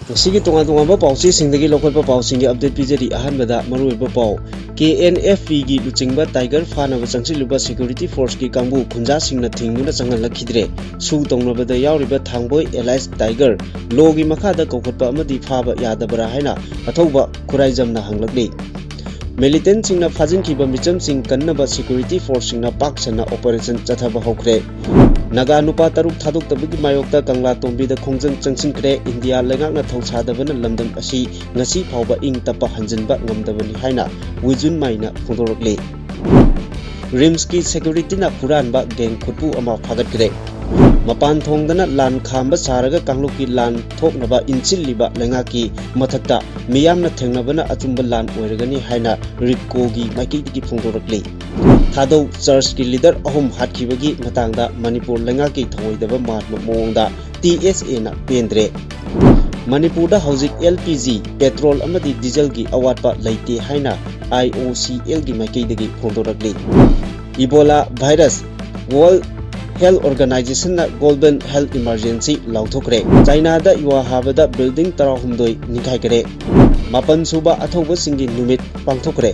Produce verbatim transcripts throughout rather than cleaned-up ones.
ꯉꯁꯤꯒꯤ ꯇꯣꯉꯥꯟ ꯇꯣꯉꯥꯟꯕ ꯄꯥꯎꯆꯦꯁꯤꯡꯗꯒꯤ ꯂꯧꯈꯠꯄ ꯄꯥꯎꯁꯤꯡꯒꯤ ꯑꯞꯗꯦꯠ ꯄꯤꯖꯔꯤ꯫ ꯑꯍꯥꯟꯕꯗ ꯃꯔꯨꯑꯣꯏꯕ ꯄꯥꯎ꯫ ꯀꯦ ꯑꯦꯟ ꯑꯦꯐ ꯄꯤꯒꯤ ꯂꯨꯆꯤꯡꯕ ꯇꯥꯏꯒꯔ ꯐꯥꯅꯕ ꯆꯪꯁꯤꯜꯂꯤꯕ ꯁꯦꯀ꯭ꯌꯨꯔꯤꯇꯤ ꯐꯣꯔꯁꯀꯤ ꯀꯥꯡꯕꯨ ꯈꯨꯟꯖꯥꯁꯤꯡꯅ ꯊꯤꯡꯗꯨꯅ ꯆꯪꯍꯜꯂꯛꯈꯤꯗ꯭ꯔꯦ꯫ ꯁꯨ ꯇꯧꯅꯕꯗ ꯌꯥꯎꯔꯤꯕ ꯊꯥꯡꯕꯣꯏ ꯑꯦꯂꯥꯏꯁ ꯇꯥꯏꯒꯔ ꯂꯣꯒꯤ ꯃꯈꯥꯗ ꯀꯧꯈꯠꯄ ꯑꯃꯗꯤ ꯐꯥꯕ ꯌꯥꯗꯕ꯭ꯔꯥ ꯍꯥꯏꯅ ꯑꯊꯧꯕ ꯈꯨꯔꯥꯏꯖꯝꯅ ꯍꯪꯂꯛꯂꯤ꯫ ꯃꯤꯂꯤꯇꯦꯟꯁꯤꯡꯅ ꯐꯥꯖꯤꯟꯈꯤꯕ ꯃꯤꯆꯝꯁꯤꯡ ꯀꯟꯅꯕ ꯁꯦꯀ꯭ꯌꯨꯔꯤꯇꯤ ꯐꯣꯔꯁꯁꯤꯡꯅ ꯄꯥꯛ ꯁꯟꯅ ꯑꯣꯄꯔꯦꯁꯟ ꯆꯠꯊꯕ ꯍꯧꯈ꯭ꯔꯦ꯫ ꯅꯥꯒꯥ ꯅꯨꯄꯥ ꯇꯔꯨꯛ ꯊꯥꯗꯣꯛꯇꯕꯒꯤ ꯃꯥꯌꯣꯛꯇ ꯀꯪꯂꯥ ꯇꯣꯝꯕꯤꯗ ꯈꯣꯡꯖꯪ ꯆꯪꯁꯤꯟꯈ꯭ꯔꯦ꯫ ꯏꯟꯗꯤꯌꯥ ꯂꯩꯉꯥꯛꯅ ꯊꯧꯁꯥꯗꯕꯅ ꯂꯝꯗꯝ ꯑꯁꯤ ꯉꯁꯤ ꯐꯥꯎꯕ ꯏꯪ ꯇꯞꯄ ꯍꯟꯖꯤꯟꯕ ꯉꯝꯗꯕꯅꯤ ꯍꯥꯏꯅ ꯋꯤꯖꯨꯟ ꯃꯥꯏꯅ ꯐꯣꯡꯗꯣꯔꯛꯂꯤ꯫ ꯔꯤꯝꯁꯀꯤ ꯁꯦꯀ꯭ꯌꯨꯔꯤꯇꯤꯅ ꯍꯨꯔꯥꯟꯕ ꯒꯦꯡ ꯈꯨꯠꯄꯨ ꯑꯃ ꯐꯥꯒꯠꯈ꯭ꯔꯦ꯫ ꯃꯄꯥꯟ ꯊꯣꯡꯗꯅ ꯂꯥꯟ ꯈꯥꯝꯕ ꯁꯥꯔꯒ ꯀꯥꯡꯂꯨꯞꯀꯤ ꯂꯥꯟ ꯊꯣꯛꯅꯕ ꯏꯟꯁꯤꯜꯂꯤꯕ ꯂꯩꯉꯥꯛꯀꯤ ꯃꯊꯛꯇ ꯃꯤꯌꯥꯝꯅ ꯊꯦꯡꯅꯕꯅ ꯑꯆꯨꯝꯕ ꯂꯥꯟ ꯑꯣꯏꯔꯒꯅꯤ ꯍꯥꯏꯅ ꯔꯤꯞꯀꯣꯒꯤ ꯃꯥꯏꯀꯩꯗꯒꯤ ꯐꯣꯡꯗꯣꯔꯛꯂꯤ꯫ ꯊꯥꯗꯧ ꯆꯔꯆꯀꯤ ꯂꯤꯗꯔ ꯑꯍꯨꯝ ꯍꯥꯠꯈꯤꯕꯒꯤ ꯃꯇꯥꯡꯗ ꯃꯅꯤꯄꯨꯔ ꯂꯩꯉꯥꯛꯀꯤ ꯊꯧꯑꯣꯏꯗꯕ ꯃꯥꯟꯕ ꯃꯑꯣꯡꯗ ꯇꯤ ꯑꯦꯁ ꯑꯦꯅ ꯄꯦꯟꯗ꯭ꯔꯦ꯫ ꯃꯅꯤꯄꯨꯔꯗ ꯍꯧꯖꯤꯛ ꯑꯦꯜ ꯄꯤ ꯖꯤ, ꯄꯦꯇ꯭ꯔꯣꯜ ꯑꯃꯗꯤ ꯗꯤꯖꯜꯒꯤ ꯑꯋꯥꯠꯄ ꯂꯩꯇꯦ ꯍꯥꯏꯅ ꯑꯥꯏ ꯑꯣ ꯁꯤ ꯑꯦꯜꯒꯤ ꯃꯥꯏꯀꯩꯗꯒꯤ ꯐꯣꯡꯗꯣꯔꯛꯂꯤ꯫ ꯏꯕꯣꯂꯥ ꯚꯥꯏꯔꯁ, ꯋꯥꯔꯜꯗ ꯍꯦꯜꯊ ꯑꯣꯔꯒꯅꯥꯏꯖꯦꯁꯟꯅ ꯒ꯭ꯂꯣꯕꯦꯜ ꯍꯦꯜꯊ ꯏꯃꯔꯖꯦꯟꯁꯤ ꯂꯥꯎꯊꯣꯛꯈ꯭ꯔꯦ꯫ ꯆꯥꯏꯅꯥꯗ ꯌꯨꯍꯥ ꯍꯥꯕꯗ ꯕꯤꯜꯗꯤꯡ ꯇꯔꯥꯍꯨꯝꯗꯣꯏ ꯅꯤꯡꯈꯥꯏꯈ꯭ꯔꯦ꯫ ꯃꯥꯄꯟ ꯁꯨꯕ ꯑꯊꯧꯕꯁꯤꯡꯒꯤ ꯅꯨꯃꯤꯠ ꯄꯥꯡꯊꯣꯛꯈ꯭ꯔꯦ꯫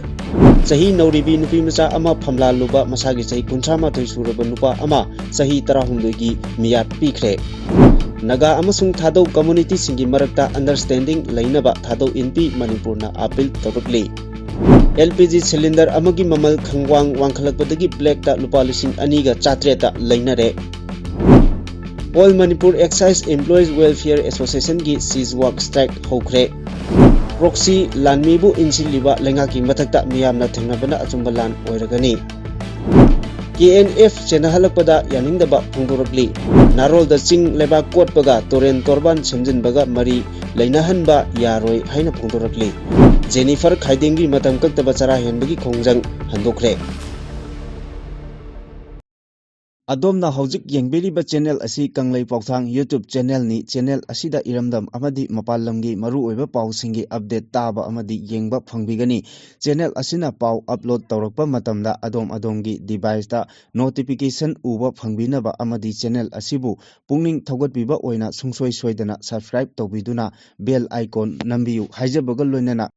ꯆꯍꯤ ꯅꯧꯔꯤꯕꯤ ꯅꯨꯄꯤ ꯃꯆꯥ ꯑꯃ ꯐꯝꯂꯥꯜꯂꯨꯕ ꯃꯁꯥꯒꯤ ꯆꯍꯤ ꯀꯨꯟꯊ꯭ꯔꯥ ꯃꯥꯊꯣꯏ ꯁꯨꯔꯕ ꯅꯨꯄꯥ ꯑꯃ ꯆꯍꯤ ꯇꯔꯥꯍꯨꯝꯗꯣꯏꯒꯤ ꯃꯤꯌꯥꯠ ꯄꯤꯈ꯭ꯔꯦ꯫ ꯅꯥꯒꯥ ꯑꯃꯁꯨꯡ ꯊꯥꯗꯧ ꯀꯝꯃꯨꯅꯤꯇꯤꯁꯤꯡꯒꯤ ꯃꯔꯛꯇ ꯑꯟꯗꯔꯁ꯭ꯇꯦꯟꯗꯤꯡ ꯂꯩꯅꯕ ꯊꯥꯗꯧ ꯏꯟꯄꯤ ꯃꯅꯤꯄꯨꯔꯅ ꯑꯄꯤꯜ ꯇꯧꯔꯛꯂꯤ꯫ ꯑꯦꯜ ꯄꯤ ꯖꯤ ꯁꯤꯂꯤꯟꯗꯔ ꯑꯃꯒꯤ ꯃꯃꯜ ꯈꯪꯋꯥꯡ ꯋꯥꯡꯈꯠꯂꯛꯄꯗꯒꯤ ꯕ꯭ꯂꯦꯛꯇ ꯂꯨꯄꯥ ꯂꯤꯁꯤꯡ ꯑꯅꯤꯒ ꯆꯥꯇ꯭ꯔꯦꯠꯇ ꯂꯩꯅꯔꯦ꯫ All Manipur excise employees welfare ꯑꯦꯁꯣꯁꯤꯌꯦꯁꯟꯒꯤ ꯁꯤꯖ ꯋꯥꯛ ꯁ꯭ꯇ꯭ꯔꯥꯏꯛ ꯍꯧꯈ꯭ꯔꯦ꯫ ꯄ꯭ꯔꯣꯛꯁꯤ ꯂꯥꯟꯃꯤꯕꯨ ꯏꯟꯁꯤꯜꯂꯤꯕ ꯂꯩꯉꯥꯛꯀꯤ ꯃꯊꯛꯇ ꯃꯤꯌꯥꯝꯅ ꯊꯦꯡꯅꯕꯅ ꯑꯆꯨꯝꯕ ꯂꯥꯟ ꯑꯣꯏꯔꯒꯅꯤ꯫ ꯀꯦ ꯑꯦꯟ ꯑꯦꯐ ꯆꯦꯟꯅꯍꯜꯂꯛꯄꯗ ꯌꯥꯅꯤꯡꯗꯕ ꯐꯣꯡꯗꯣꯔꯛꯂꯤ꯫ ꯅꯥꯔꯣꯜꯗ ꯆꯤꯡ ꯂꯩꯕꯥꯛ ꯀꯣꯠꯄꯒ ꯇꯨꯔꯦꯟ ꯇꯣꯔꯕꯥꯟ ꯁꯦꯝꯖꯤꯟꯕꯒ ꯃꯔꯤ ꯂꯩꯅꯍꯟꯕ ꯌꯥꯔꯣꯏ ꯍꯥꯏꯅ ꯐꯣꯡꯗꯣꯔꯛꯂꯤ꯫ ꯖꯦꯅꯤꯐꯔ ꯈꯥꯏꯗꯦꯡꯒꯤ ꯃꯇꯝ ꯀꯛꯇꯕ ꯆꯔꯥ ꯍꯦꯟꯕꯒꯤ ꯈꯣꯡꯖꯪ ꯍꯟꯗꯣꯛꯈ꯭ꯔꯦ꯫ ꯑꯗꯣꯝꯅ ꯍꯧꯖꯤꯛ ꯌꯦꯡꯕꯤꯔꯤꯕ channel ꯑꯁꯤ ꯀꯪꯂꯩ ꯄꯥꯎꯊꯥꯡ YouTube channelꯅꯤ꯫ Channel ꯑꯁꯤꯗ ꯏꯔꯝꯗꯝ ꯑꯃꯗꯤ ꯃꯄꯥꯟ ꯂꯝꯒꯤ ꯃꯔꯨꯑꯣꯏꯕ ꯄꯥꯎꯁꯤꯡꯒꯤ update ꯇꯥꯕ ꯑꯃꯗꯤ ꯌꯦꯡꯕ ꯐꯪꯕꯤꯒꯅꯤ꯫ Channel ꯑꯁꯤꯅ ꯄꯥꯎ upload ꯇꯧꯔꯛꯄ ꯃꯇꯝꯗ ꯑꯗꯣꯝ ꯑꯗꯣꯝꯒꯤ deviceꯇ notification ꯎꯕ ꯐꯪꯕꯤꯅꯕ ꯑꯃꯗꯤ channel ꯑꯁꯤꯕꯨ ꯄꯨꯛꯅꯤꯡ ꯊꯧꯒꯠꯄꯤꯕ ꯑꯣꯏꯅ ꯁꯨꯡꯁꯣꯏ ꯁꯣꯏꯗꯅ subscribe ꯇꯧꯕꯤꯗꯨꯅ bell icon ꯅꯝꯕꯤꯌꯨ ꯍꯥꯏꯖꯕꯒ ꯂꯣꯏꯅꯅ,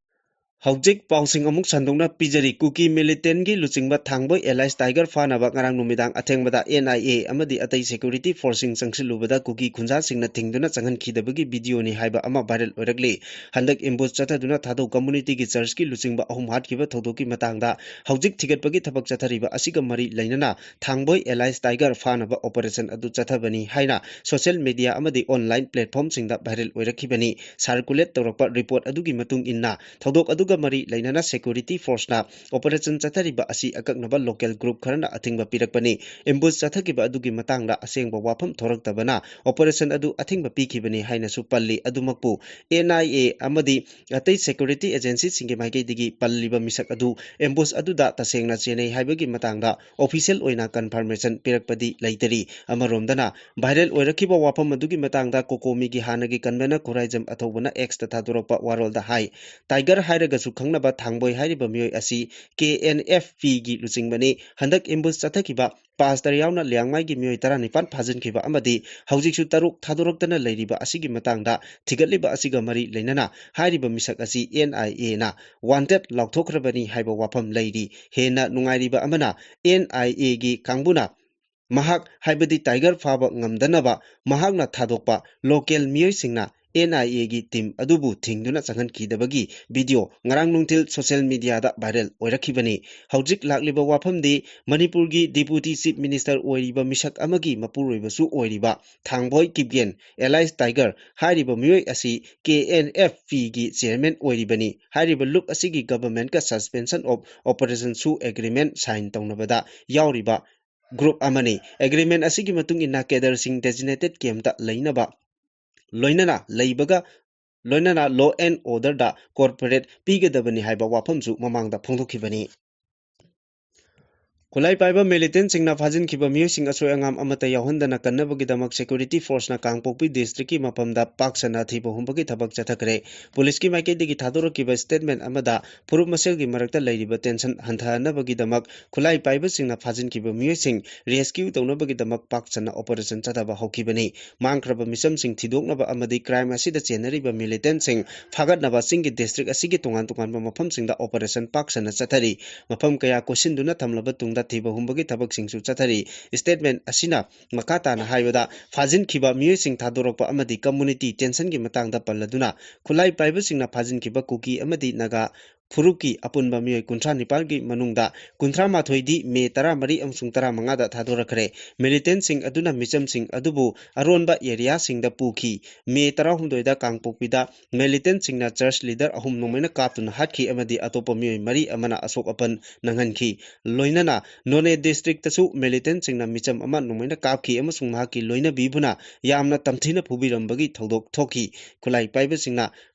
ꯍꯧꯖꯤꯛ ꯄꯥꯎꯁꯤꯡ ꯑꯃꯨꯛ ꯁꯟꯗꯣꯛꯅ ꯄꯤꯖꯔꯤ꯫ ꯀꯨꯀꯤ militantꯒꯤ ꯂꯨꯆꯤꯡꯕ ꯊꯥꯡꯕꯣꯏ alias Tiger ꯐꯥꯅꯕ ꯉꯔꯥꯡ ꯅꯨꯃꯤꯗꯥꯡ ꯑꯊꯦꯡꯕꯗ N I A ꯑꯃꯗꯤ ꯑꯇꯩ security forceꯁꯤꯡ ꯆꯪꯁꯤꯜꯂꯨꯕꯗ ꯀꯨꯀꯤ ꯈꯨꯟꯖꯥꯁꯤꯡꯅ ꯊꯤꯡꯗꯨꯅ ꯆꯪꯍꯟꯈꯤꯗꯕꯒꯤ videoꯅꯤ ꯍꯥꯏꯕ ꯑꯃ viral ꯑꯣꯏꯔꯛꯂꯤ꯫ ꯍꯟꯗꯛ ambush ꯆꯠꯊꯗꯨꯅ ꯊꯥꯗꯧ communityꯒꯤ churchꯀꯤ ꯂꯨꯆꯤꯡꯕ ꯑꯍꯨꯝ ꯍꯥꯠꯈꯤꯕ ꯊꯧꯗꯣꯛꯀꯤ ꯃꯇꯥꯡꯗ ꯍꯧꯖꯤꯛ ꯊꯤꯒꯠꯄꯒꯤ ꯊꯕꯛ ꯆꯠꯊꯔꯤꯕ ꯑꯁꯤꯒ ꯃꯔꯤ ꯂꯩꯅꯅ ꯊꯥꯡꯕꯣꯏ alias Tiger ꯐꯥꯅꯕ operation ꯑꯗꯨ ꯆꯠꯊꯕꯅꯤ ꯍꯥꯏꯅ social media ꯑꯃꯗꯤ online platformꯁꯤꯡꯗ viral ꯑꯣꯏꯔꯛꯈꯤꯕꯅꯤ꯫ Circulate ꯇꯧꯔꯛꯄ report ꯑꯗꯨꯒꯤ ꯃꯇꯨꯡ ꯏꯟꯅ, ꯊꯧꯗꯣꯛ ꯑꯗꯨꯒ ꯃꯔꯤ ꯂꯩꯅꯅ security forceꯅ operation ꯆꯠꯊꯔꯤꯕ ꯑꯁꯤ ꯑꯀꯛꯅꯕ local group ꯈꯔꯅ ꯑꯊꯤꯡꯕ ꯄꯤꯔꯛꯄꯅꯤ꯫ Ambush ꯆꯠꯊꯈꯤꯕ ꯑꯗꯨꯒꯤ ꯃꯇꯥꯡꯗ ꯑꯁꯦꯡꯕ ꯋꯥꯐꯝ ꯊꯣꯔꯛꯇꯕꯅ operation ꯑꯗꯨ ꯑꯊꯤꯡꯕ ꯄꯤꯈꯤꯕꯅꯤ ꯍꯥꯏꯅꯁꯨ ꯄꯜꯂꯤ꯫ ꯑꯗꯨꯃꯛꯄꯨ N I A ꯑꯃꯗꯤ ꯑꯇꯩ security agencyꯁꯤꯡꯒꯤ ꯃꯥꯏꯀꯩꯗꯒꯤ ꯄꯜꯂꯤꯕ ꯃꯤꯁꯛ ꯑꯗꯨ ambush ꯑꯗꯨꯗ ꯇꯁꯦꯡꯅ ꯆꯦꯟꯅꯩ ꯍꯥꯏꯕꯒꯤ ꯃꯇꯥꯡꯗ official ꯑꯣꯏꯅ confirmation ꯄꯤꯔꯛꯄꯗꯤ ꯂꯩꯇꯔꯤ꯫ ꯑꯃꯔꯣꯝꯗꯅ, viral ꯑꯣꯏꯔꯛꯈꯤꯕ ꯋꯥꯐꯝ ꯑꯗꯨꯒꯤ ꯃꯇꯥꯡꯗ COCOMIꯒꯤ ꯍꯥꯟꯅꯒꯤ convener ꯈꯨꯔꯥꯏꯖꯝ ꯑꯊꯧꯕꯅ Xꯇ ꯊꯥꯗꯣꯔꯛꯄ ꯋꯥꯔꯣꯜꯗ ꯍꯥꯏ, Tiger ꯍꯥꯏꯔꯒꯁꯨ ꯈꯪꯅꯕ ꯊꯥꯡꯕꯣꯏ ꯍꯥꯏꯔꯤꯕ ꯃꯤꯑꯣꯏ ꯑꯁꯤ K N F Pꯒꯤ ꯂꯨꯆꯤꯡꯕꯅꯤ꯫ ꯍꯟꯗꯛ ambush ꯆꯠꯊꯈꯤꯕ pastor ꯌꯥꯎꯅ ꯂꯤꯌꯥꯡꯃꯩꯒꯤ ꯃꯤꯑꯣꯏ ꯇꯔꯥꯅꯤꯄꯥꯟ ꯐꯥꯖꯤꯟꯈꯤꯕ ꯑꯃꯗꯤ ꯍꯧꯖꯤꯛꯁꯨ ꯇꯔꯨꯛ ꯊꯥꯗꯣꯔꯛꯇꯅ ꯂꯩꯔꯤꯕ ꯑꯁꯤꯒꯤ ꯃꯇꯥꯡꯗ ꯊꯤꯒꯠꯂꯤꯕ ꯑꯁꯤꯒ ꯃꯔꯤ ꯂꯩꯅꯅ ꯍꯥꯏꯔꯤꯕ ꯃꯤꯁꯛ ꯑꯁꯤ N I Aꯅ wanted ꯂꯥꯎꯊꯣꯛꯈ꯭ꯔꯕꯅꯤ ꯍꯥꯏꯕ ꯋꯥꯐꯝ ꯂꯩꯔꯤ꯫ ꯍꯦꯟꯅ ꯅꯨꯡꯉꯥꯏꯔꯤꯕ ꯑꯃꯅ, N I Aꯒꯤ ꯀꯥꯡꯕꯨꯅ ꯃꯍꯥꯛ, ꯍꯥꯏꯕꯗꯤ Tiger ꯐꯥꯕ ꯉꯝꯗꯅꯕ ꯃꯍꯥꯛꯅ ꯊꯥꯗꯣꯛꯄ local ꯃꯤꯑꯣꯏꯁꯤꯡꯅ N I Aꯒꯤ team ꯑꯗꯨꯕꯨ ꯊꯤꯡꯗꯨꯅ ꯆꯪꯍꯟꯈꯤꯗꯕꯒꯤ video ꯉꯔꯥꯡ ꯅꯨꯡꯊꯤꯜ social mediaꯗ viral ꯑꯣꯏꯔꯛꯈꯤꯕꯅꯤ꯫ ꯍꯧꯖꯤꯛ ꯂꯥꯛꯂꯤꯕ ꯋꯥꯐꯝꯗꯤ, ꯃꯅꯤꯄꯨꯔꯒꯤ Deputy Chief Minister ꯑꯣꯏꯔꯤꯕ ꯃꯤꯁꯛ ꯑꯃꯒꯤ ꯃꯄꯨꯔꯣꯏꯕꯁꯨ ꯑꯣꯏꯔꯤꯕ ꯊꯥꯡꯕꯣꯏ ꯀꯤꯞꯒꯦꯟ alias Tiger ꯍꯥꯏꯔꯤꯕ ꯃꯤꯑꯣꯏ ꯑꯁꯤ K N F Pꯒꯤ chairman ꯑꯣꯏꯔꯤꯕꯅꯤ꯫ ꯍꯥꯏꯔꯤꯕ ꯂꯨꯞ ꯑꯁꯤꯒꯤ governmentꯀ suspension of operationꯁꯨ agreement sign ꯇꯧꯅꯕꯗ ꯌꯥꯎꯔꯤꯕ group ꯑꯃꯅꯤ꯫ Agreement ꯑꯁꯤꯒꯤ ꯃꯇꯨꯡ ꯏꯟꯅ cadreꯁꯤꯡ designated campꯇ ꯂꯩꯅꯕ, ꯂꯣꯏꯅꯅ ꯂꯩꯕꯒ ꯂꯣꯏꯅꯅ law and orderꯗ cooperate ꯄꯤꯒꯗꯕꯅꯤ ꯍꯥꯏꯕ ꯋꯥꯐꯝꯁꯨ ꯃꯃꯥꯡꯗ ꯐꯣꯡꯗꯣꯛꯈꯤꯕꯅꯤ꯫ ꯈꯨꯠꯂꯥꯏ ꯄꯥꯏꯕ militantꯁꯤꯡꯅ ꯐꯥꯖꯤꯟꯈꯤꯕ ꯃꯤꯑꯣꯏꯁꯤꯡ ꯑꯁꯣꯏ ꯑꯉꯥꯝ ꯑꯃꯠꯇ ꯌꯥꯎꯍꯟꯗꯅ ꯀꯟꯅꯕꯒꯤꯗꯃꯛ security forceꯅ ꯀꯥꯡꯄꯣꯛꯄꯤ districtꯀꯤ ꯃꯐꯝꯗ ꯄꯥꯛ ꯁꯟꯅ ꯊꯤꯕ ꯍꯨꯝꯕꯒꯤ ꯊꯕꯛ ꯆꯠꯊꯈ꯭ꯔꯦ꯫ Policeꯀꯤ ꯃꯥꯏꯀꯩꯗꯒꯤ ꯊꯥꯗꯣꯔꯛꯈꯤꯕ statement ꯑꯃꯗ ꯐꯨꯔꯨꯞ ꯃꯁꯦꯜꯒꯤ ꯃꯔꯛꯇ ꯂꯩꯔꯤꯕ tension ꯍꯟꯊꯍꯟꯅꯕꯒꯤꯗꯃꯛ ꯈꯨꯠꯂꯥꯏ ꯄꯥꯏꯕꯁꯤꯡꯅ ꯐꯥꯖꯤꯟꯈꯤꯕ ꯃꯤꯑꯣꯏꯁꯤꯡ rescue ꯇꯧꯅꯕꯒꯤꯗꯃꯛ ꯄꯥꯛ ꯁꯟꯅ operation ꯆꯠꯊꯕ ꯍꯧꯈꯤꯕꯅꯤ꯫ ꯃꯥꯡꯈ꯭ꯔꯕ ꯃꯤꯆꯝꯁꯤꯡ ꯊꯤꯗꯣꯛꯅꯕ ꯑꯃꯗꯤ crime ꯑꯁꯤꯗ ꯆꯦꯟꯅꯔꯤꯕ militantꯁꯤꯡ ꯐꯥꯒꯠꯅꯕ ꯆꯤꯡꯒꯤ district ꯑꯁꯤꯒꯤ ꯇꯣꯉꯥꯟ ꯇꯣꯉꯥꯟꯕ ꯃꯐꯝꯁꯤꯡꯗ operation ꯄꯥꯛ ꯁꯟꯅ ꯆꯠꯊꯔꯤ꯫ ꯃꯐꯝ ꯀꯌꯥ ꯀꯣꯏꯁꯤꯟꯗꯨꯅ ꯊꯝꯂꯕ ꯇꯨꯡꯗ ꯊꯤꯕ ꯍꯨꯝꯕꯒꯤ ꯊꯕꯛꯁꯤꯡꯁꯨ ꯆꯠꯊꯔꯤ꯫ Statement ꯑꯁꯤꯅ ꯃꯈꯥ ꯇꯥꯅ ꯍꯥꯏꯕꯗ, ꯐꯥꯖꯤꯟꯈꯤꯕ ꯃꯤꯑꯣꯏꯁꯤꯡ ꯊꯥꯗꯣꯔꯛꯄ ꯑꯃꯗꯤ community tensionꯒꯤ ꯃꯇꯥꯡꯗ ꯄꯜꯂꯗꯨꯅ, ꯈꯨꯠꯂꯥꯏ ꯄꯥꯏꯕꯁꯤꯡꯅ ꯐꯥꯖꯤꯟꯈꯤꯕ ꯀꯨꯀꯤ ꯑꯃꯗꯤ ꯅꯥꯒꯥ ꯐꯨꯔꯨꯞꯀꯤ ꯑꯄꯨꯟꯕ ꯃꯤꯑꯣꯏ ꯀꯨꯟꯊ꯭ꯔꯥ ꯅꯤꯄꯥꯟꯒꯤ ꯃꯅꯨꯡꯗ ꯀꯨꯟꯊ꯭ꯔꯥ ꯃꯥꯊꯣꯏꯗꯤ ꯃꯦ ꯇꯔꯥꯃꯔꯤ ꯑꯃꯁꯨꯡ ꯇꯔꯥꯃꯉꯥꯗ ꯊꯥꯗꯣꯔꯛꯈ꯭ꯔꯦ꯫ Militantꯁꯤꯡ ꯑꯗꯨꯅ ꯃꯤꯆꯝꯁꯤꯡ ꯑꯗꯨꯕꯨ ꯑꯔꯣꯟꯕ areaꯁꯤꯡꯗ ꯄꯨꯈꯤ꯫ ꯃꯦ ꯇꯔꯥꯍꯨꯝꯗꯣꯏꯗ ꯀꯥꯡꯄꯣꯛꯄꯤꯗ militantꯁꯤꯡꯅ church leader ꯑꯍꯨꯝ ꯅꯣꯡꯃꯩꯅ ꯀꯥꯞꯇꯨꯅ ꯍꯥꯠꯈꯤ ꯑꯃꯗꯤ ꯑꯇꯣꯞꯄ ꯃꯤꯑꯣꯏ ꯃꯔꯤ ꯑꯃꯅ ꯑꯁꯣꯛ ꯑꯄꯟ ꯅꯪꯍꯟꯈꯤ꯫ ꯂꯣꯏꯅꯅ ꯅꯣꯅꯦ districtꯇꯁꯨ militantꯁꯤꯡꯅ ꯃꯤꯆꯝ ꯑꯃ ꯅꯣꯡꯃꯩꯅ ꯀꯥꯞꯈꯤ ꯑꯃꯁꯨꯡ ꯃꯍꯥꯛꯀꯤ ꯂꯣꯏꯅꯕꯤꯕꯨꯅ ꯌꯥꯝꯅ ꯇꯝꯊꯤꯅ ꯐꯨꯕꯤꯔꯝꯕꯒꯤ ꯊꯧꯗꯣꯛ ꯊꯣꯛꯈꯤ꯫ ꯈꯨꯠꯂꯥꯏ ꯄꯥꯏꯕꯁꯤꯡꯅ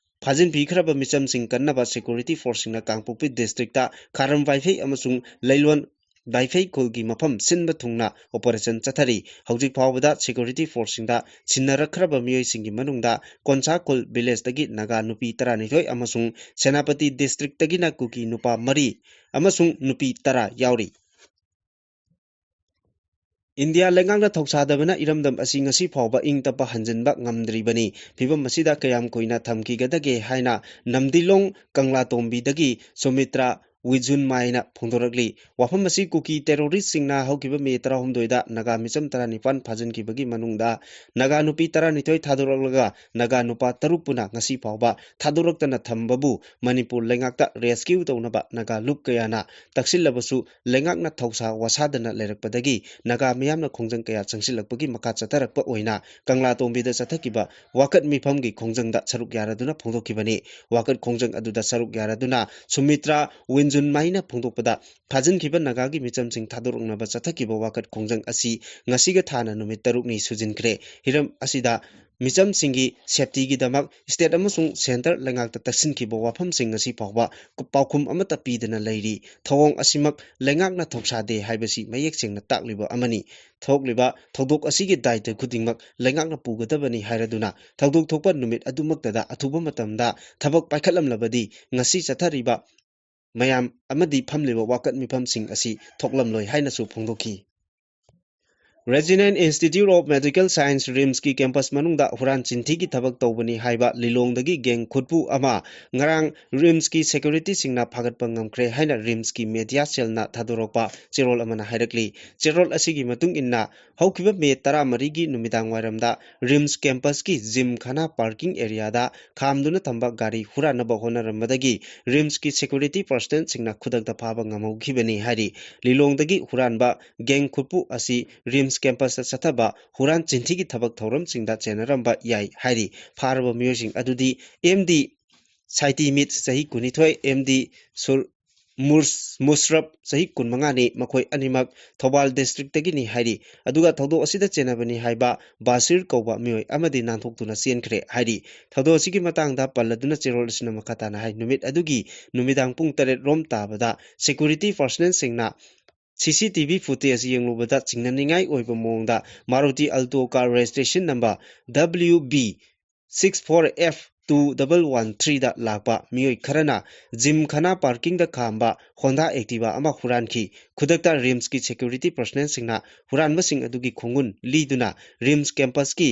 ꯐꯥꯖꯤꯟꯕꯤꯈ꯭ꯔꯕ ꯃꯤꯆꯝꯁꯤꯡ ꯀꯟꯅꯕ security forceꯁꯤꯡꯅ ꯀꯥꯡꯄꯣꯛꯄꯤ districtꯇ ꯈꯥꯔꯝ ꯋꯥꯏꯐꯩ ꯑꯃꯁꯨꯡ ꯂꯩꯂꯣꯟ ꯋꯥꯏꯐꯩ ꯈꯨꯜꯒꯤ ꯃꯐꯝ ꯁꯤꯟꯕ ꯊꯨꯡꯅ operation ꯆꯠꯊꯔꯤ꯫ ꯍꯧꯖꯤꯛ ꯐꯥꯎꯕꯗ security forceꯁꯤꯡꯗ ꯁꯤꯟꯅꯔꯛꯈ꯭ꯔꯕ ꯃꯤꯑꯣꯏꯁꯤꯡꯒꯤ ꯃꯅꯨꯡꯗ ꯀꯣꯟꯁꯥ ꯈꯨꯜ villageꯇꯒꯤ ꯅꯥꯒꯥ ꯅꯨꯄꯤ ꯇꯔꯥꯅꯤꯊꯣꯏ ꯑꯃꯁꯨꯡ ꯁꯦꯅꯥꯄꯇꯤ districtꯇꯒꯤꯅ ꯀꯨꯀꯤ ꯅꯨꯄꯥ ꯃꯔꯤ ꯑꯃꯁꯨꯡ ꯅꯨꯄꯤ ꯇꯔꯥ ꯌꯥꯎꯔꯤ꯫ ꯏꯟꯗꯤꯌꯥ ꯂꯩꯉꯥꯛꯅ ꯊꯧꯁꯥꯗꯕꯅ ꯏꯔꯝꯗꯝ ꯑꯁꯤ ꯉꯁꯤ ꯐꯥꯎꯕ ꯏꯪ ꯇꯞꯄ ꯍꯟꯖꯤꯟꯕ ꯉꯝꯗ꯭ꯔꯤꯕꯅꯤ꯫ ꯐꯤꯚꯝ ꯑꯁꯤꯗ ꯀꯌꯥꯝ ꯀꯨꯏꯅ ꯊꯝꯈꯤꯒꯗꯒꯦ ꯍꯥꯏꯅ ꯅꯝꯗꯤꯂꯣꯡ ꯀꯪꯂꯥꯇꯣꯝꯕꯤꯗꯒꯤ ꯁꯨꯃꯤꯇ꯭ꯔꯥ ꯋꯤꯖꯨꯟꯃꯥꯏꯅ ꯐꯣꯡꯗꯣꯔꯛꯂꯤ꯫ ꯋꯥꯐꯝ ꯑꯁꯤ ꯀꯨꯀꯤ terroristꯁꯤꯡꯅ ꯍꯧꯈꯤꯕ ꯃꯦ ꯇꯔꯥꯍꯨꯝꯗꯣꯏꯗ ꯅꯥꯒꯥ ꯃꯤꯆꯝ ꯇꯔꯥꯅꯤꯄꯥꯟ ꯐꯥꯖꯤꯟꯈꯤꯕꯒꯤ ꯃꯅꯨꯡꯗ ꯅꯥꯒꯥ ꯅꯨꯄꯤ ꯇꯔꯥꯅꯤꯊꯣꯏ ꯊꯥꯗꯣꯔꯛꯂꯒ ꯅꯥꯒꯥ ꯅꯨꯄꯥ ꯇꯔꯨꯛ ꯄꯨꯅ ꯉꯁꯤ ꯐꯥꯎꯕ ꯊꯥꯗꯣꯔꯛꯇꯅ ꯊꯝꯕꯕꯨ ꯃꯅꯤꯄꯨꯔ ꯂꯩꯉꯥꯛꯇ rescue ꯇꯧꯅꯕ ꯅꯥꯒꯥ ꯂꯨꯞ ꯀꯌꯥꯅ ꯇꯛꯁꯤꯜꯂꯕꯁꯨ ꯂꯩꯉꯥꯛꯅ ꯊꯧꯁꯥ ꯋꯥꯁꯥꯗꯅ ꯂꯩꯔꯛꯄꯗꯒꯤ ꯅꯥꯒꯥ ꯃꯤꯌꯥꯝꯅ ꯈꯣꯡꯖꯪ ꯀꯌꯥ ꯆꯪꯁꯤꯜꯂꯛꯄꯒꯤ ꯃꯈꯥ ꯆꯠꯊꯔꯛꯄ ꯑꯣꯏꯅ ꯀꯪꯂꯥꯇꯣꯝꯕꯤꯗ ꯆꯠꯊꯈꯤꯕ ꯋꯥꯀꯠ ꯃꯤꯐꯝꯒꯤ ꯈꯣꯡꯖꯪꯗ ꯁꯔꯨꯛ ꯌꯥꯔꯗꯨꯅ ꯐꯣꯡꯗꯣꯛꯈꯤꯕꯅꯤ꯫ ꯋꯥꯀꯠ ꯈꯣꯡꯖꯪ ꯑꯗꯨꯗ ꯁꯔꯨꯛ ꯌꯥꯔꯗꯨꯅ ꯁꯨꯃꯤꯇ꯭ꯔꯥ ꯋꯤꯟ ꯖꯨꯟ ꯃꯥꯏꯅ ꯐꯣꯡꯗꯣꯛꯄꯗ, ꯐꯥꯖꯤꯟꯈꯤꯕ ꯅꯥꯒꯥꯒꯤ ꯃꯤꯆꯝꯁꯤꯡ ꯊꯥꯗꯣꯔꯛꯅꯕ ꯆꯠꯊꯈꯤꯕ ꯋꯥꯀꯠ ꯈꯣꯡꯖꯪ ꯑꯁꯤ ꯉꯁꯤꯒ ꯊꯥꯅ ꯅꯨꯃꯤꯠ ꯇꯔꯨꯛꯅꯤ ꯁꯨꯖꯤꯟꯈ꯭ꯔꯦ꯫ ꯍꯤꯔꯝ ꯑꯁꯤꯗ ꯃꯤꯆꯝꯁꯤꯡꯒꯤ ꯁꯦꯞꯇꯤꯒꯤꯗꯃꯛ ꯁ꯭ꯇꯦꯠ ꯑꯃꯁꯨꯡ ꯁꯦꯟꯇꯔ ꯂꯩꯉꯥꯛꯇ ꯇꯛꯁꯤꯟꯈꯤꯕ ꯋꯥꯐꯝꯁꯤꯡ ꯉꯁꯤ ꯐꯥꯎꯕ ꯄꯥꯎꯈꯨꯝ ꯑꯃꯠꯇ ꯄꯤꯗꯅ ꯂꯩꯔꯤ꯫ ꯊꯧꯑꯣꯡ ꯑꯁꯤꯃꯛ ꯂꯩꯉꯥꯛꯅ ꯊꯧꯁꯥꯗꯦ ꯍꯥꯏꯕꯁꯤ ꯃꯌꯦꯛ ꯁꯦꯡꯅ ꯇꯥꯛꯂꯤꯕ ꯑꯃꯅꯤ꯫ ꯊꯣꯛꯂꯤꯕ ꯊꯧꯗꯣꯛ ꯑꯁꯤꯒꯤ ꯗꯥꯏꯇ ꯈꯨꯗꯤꯡꯃꯛ ꯂꯩꯉꯥꯛꯅ ꯄꯨꯒꯗꯕꯅꯤ ꯍꯥꯏꯔꯗꯨꯅ, ꯊꯧꯗꯣꯛ ꯊꯣꯛꯄ ꯅꯨꯃꯤꯠ ꯑꯗꯨꯃꯛꯇꯗ ꯑꯊꯨꯕ ꯃꯇꯝꯗ ꯊꯕꯛ ꯄꯥꯏꯈꯠꯂꯝꯂꯕꯗꯤ, ꯉꯁꯤ ꯆꯠꯊꯔꯤꯕ ꯃꯌꯥꯝ ꯑꯃꯗꯤ ꯐꯝꯂꯤꯕ ꯋꯥꯀꯠ ꯃꯤꯐꯝꯁꯤꯡ ꯑꯁꯤ ꯊꯣꯛꯂꯝꯂꯣꯏ ꯍꯥꯏꯅꯁꯨ ꯐꯣꯡꯗꯣꯛꯈꯤ꯫ Resident Institute of Medical Science, ꯔꯤꯝꯁꯀꯤ ꯀꯦꯝꯄꯁ ꯃꯅꯨꯡꯗ ꯍꯨꯔꯥꯟ ꯆꯤꯟꯊꯤꯒꯤ ꯊꯕꯛ ꯇꯧꯕꯅꯤ ꯍꯥꯏꯕ ꯂꯤꯂꯣꯡꯗꯒꯤ ꯒꯦꯡ ꯈꯨꯠꯄꯨ ꯑꯃ ꯉꯔꯥꯡ ꯔꯤꯝꯁꯀꯤ ꯁꯦꯀ꯭ꯌꯨꯔꯤꯇꯤꯁꯤꯡꯅ ꯐꯥꯒꯠꯄ ꯉꯝꯈ꯭ꯔꯦ ꯍꯥꯏꯅ ꯔꯤꯝꯁꯀꯤ ꯃꯦꯗꯤꯌꯥ ꯁꯦꯜꯅ ꯊꯥꯗꯣꯔꯛꯄ ꯆꯦꯔꯣꯜ ꯑꯃꯅ ꯍꯥꯏꯔꯛꯂꯤ꯫ ꯆꯦꯔꯣꯜ ꯑꯁꯤꯒꯤ ꯃꯇꯨꯡ ꯏꯟꯅ, ꯍꯧꯈꯤꯕ ꯃꯦ ꯇꯔꯥꯃꯔꯤꯒꯤ ꯅꯨꯃꯤꯗꯥꯡ ꯋꯥꯏꯔꯝꯗ ꯔꯤꯝꯁ ꯀꯦꯝꯄꯁꯀꯤ ꯖꯤꯝ ꯈꯥꯅꯥ ꯄꯥꯔꯀꯤꯡ ꯑꯦꯔꯤꯌꯥꯗ ꯈꯥꯝꯗꯨꯅ ꯊꯝꯕ ꯒꯥꯔꯤ ꯍꯨꯔꯥꯟꯅꯕ ꯍꯣꯠꯅꯔꯝꯕꯗꯒꯤ ꯔꯤꯝꯁꯀꯤ ꯁꯦꯀ꯭ꯌꯨꯔꯤꯇꯤ ꯄꯔꯁꯅꯦꯜꯁꯤꯡꯅ ꯈꯨꯗꯛꯇ ꯐꯥꯕ ꯉꯝꯍꯧꯈꯤꯕꯅꯤ ꯍꯥꯏꯔꯤ꯫ ꯂꯤꯂꯣꯡꯗꯒꯤ ꯍꯨꯔꯥꯟꯕ ꯒꯦꯡ ꯈꯨꯠꯄꯨ ꯑꯁꯤ ꯔꯤꯝꯁ ꯀꯦꯝꯄꯁꯇ ꯆꯠꯊꯕ ꯍꯨꯔꯥꯟ ꯆꯤꯟꯊꯤꯒꯤ ꯊꯕꯛ ꯊꯧꯔꯝꯁꯤꯡꯗ ꯆꯦꯟꯅꯔꯝꯕ ꯌꯥꯏ ꯍꯥꯏꯔꯤ꯫ ꯐꯥꯔꯕ ꯃꯤꯑꯣꯏꯁꯤꯡ ꯑꯗꯨꯗꯤ ꯑꯦꯝ ꯗꯤ ꯁꯥꯏꯇꯤꯃꯤꯠ, ꯆꯍꯤ ꯀꯨꯟꯅꯤꯊꯣꯏ, ꯑꯦꯝ ꯗꯤ ꯁꯨꯔ-, ꯃꯨꯔꯁ-, ꯃꯨꯁꯔꯞ, ꯆꯍꯤ ꯀꯨꯟꯃꯉꯥꯅꯤ, ꯃꯈꯣꯏ ꯑꯅꯤꯃꯛ ꯊꯧꯕꯥꯜ ꯗꯤꯁꯇ꯭ꯔꯤꯛꯇꯒꯤꯅꯤ ꯍꯥꯏꯔꯤ꯫ ꯑꯗꯨꯒ ꯊꯧꯗꯣꯛ ꯑꯁꯤꯗ ꯆꯦꯟꯅꯕꯅꯤ ꯍꯥꯏꯕ ꯕꯥꯁꯤꯔ ꯀꯧꯕ ꯃꯤꯑꯣꯏ ꯑꯃꯗꯤ ꯅꯥꯟꯊꯣꯛꯇꯨꯅ ꯆꯦꯟꯈ꯭ꯔꯦ ꯍꯥꯏꯔꯤ꯫ ꯊꯧꯗꯣꯛ ꯑꯁꯤꯒꯤ ꯃꯇꯥꯡꯗ ꯄꯜꯂꯗꯨꯅ ꯆꯦꯔꯣꯜ ꯑꯁꯤꯅ ꯃꯈꯥ ꯇꯥꯅ ꯍꯥꯏ, ꯅꯨꯃꯤꯠ ꯑꯗꯨꯒꯤ ꯅꯨꯃꯤꯗꯥꯡ ꯄꯨꯡ ꯇꯔꯦꯠ ꯔꯣꯝ ꯇꯥꯕꯗ ꯁꯦꯀ꯭ꯌꯨꯔꯤꯇꯤ ꯄꯔꯁꯅꯦꯜꯁꯤꯡꯅ C C T V footage ꯌꯦꯡꯂꯨꯕꯗ ꯆꯤꯡꯅꯅꯤꯡꯉꯥꯏ ꯑꯣꯏꯕ ꯃꯑꯣꯡꯗ Maruti Alto car registration number W B six four F two double one three ꯂꯥꯛꯄ ꯃꯤꯑꯣꯏ ꯈꯔꯅ ꯖꯤꯝ ꯈꯥꯅꯥ ꯄꯥꯔꯀꯤꯡꯗ ꯈꯥꯝꯕ ꯍꯣꯟꯗꯥ ꯑꯦꯛꯇꯤꯚꯥ ꯑꯃ ꯍꯨꯔꯥꯟꯈꯤ꯫ ꯈꯨꯗꯛꯇ ꯔꯤꯝꯁꯀꯤ ꯁꯦꯀ꯭ꯌꯨꯔꯤꯇꯤ ꯄꯔꯁꯅꯦꯜꯁꯤꯡꯅ ꯍꯨꯔꯥꯟꯕꯁꯤꯡ ꯑꯗꯨꯒꯤ ꯈꯣꯡꯒꯨꯟ ꯂꯤꯗꯨꯅ ꯔꯤꯝꯁ ꯀꯦꯝꯄꯁꯀꯤ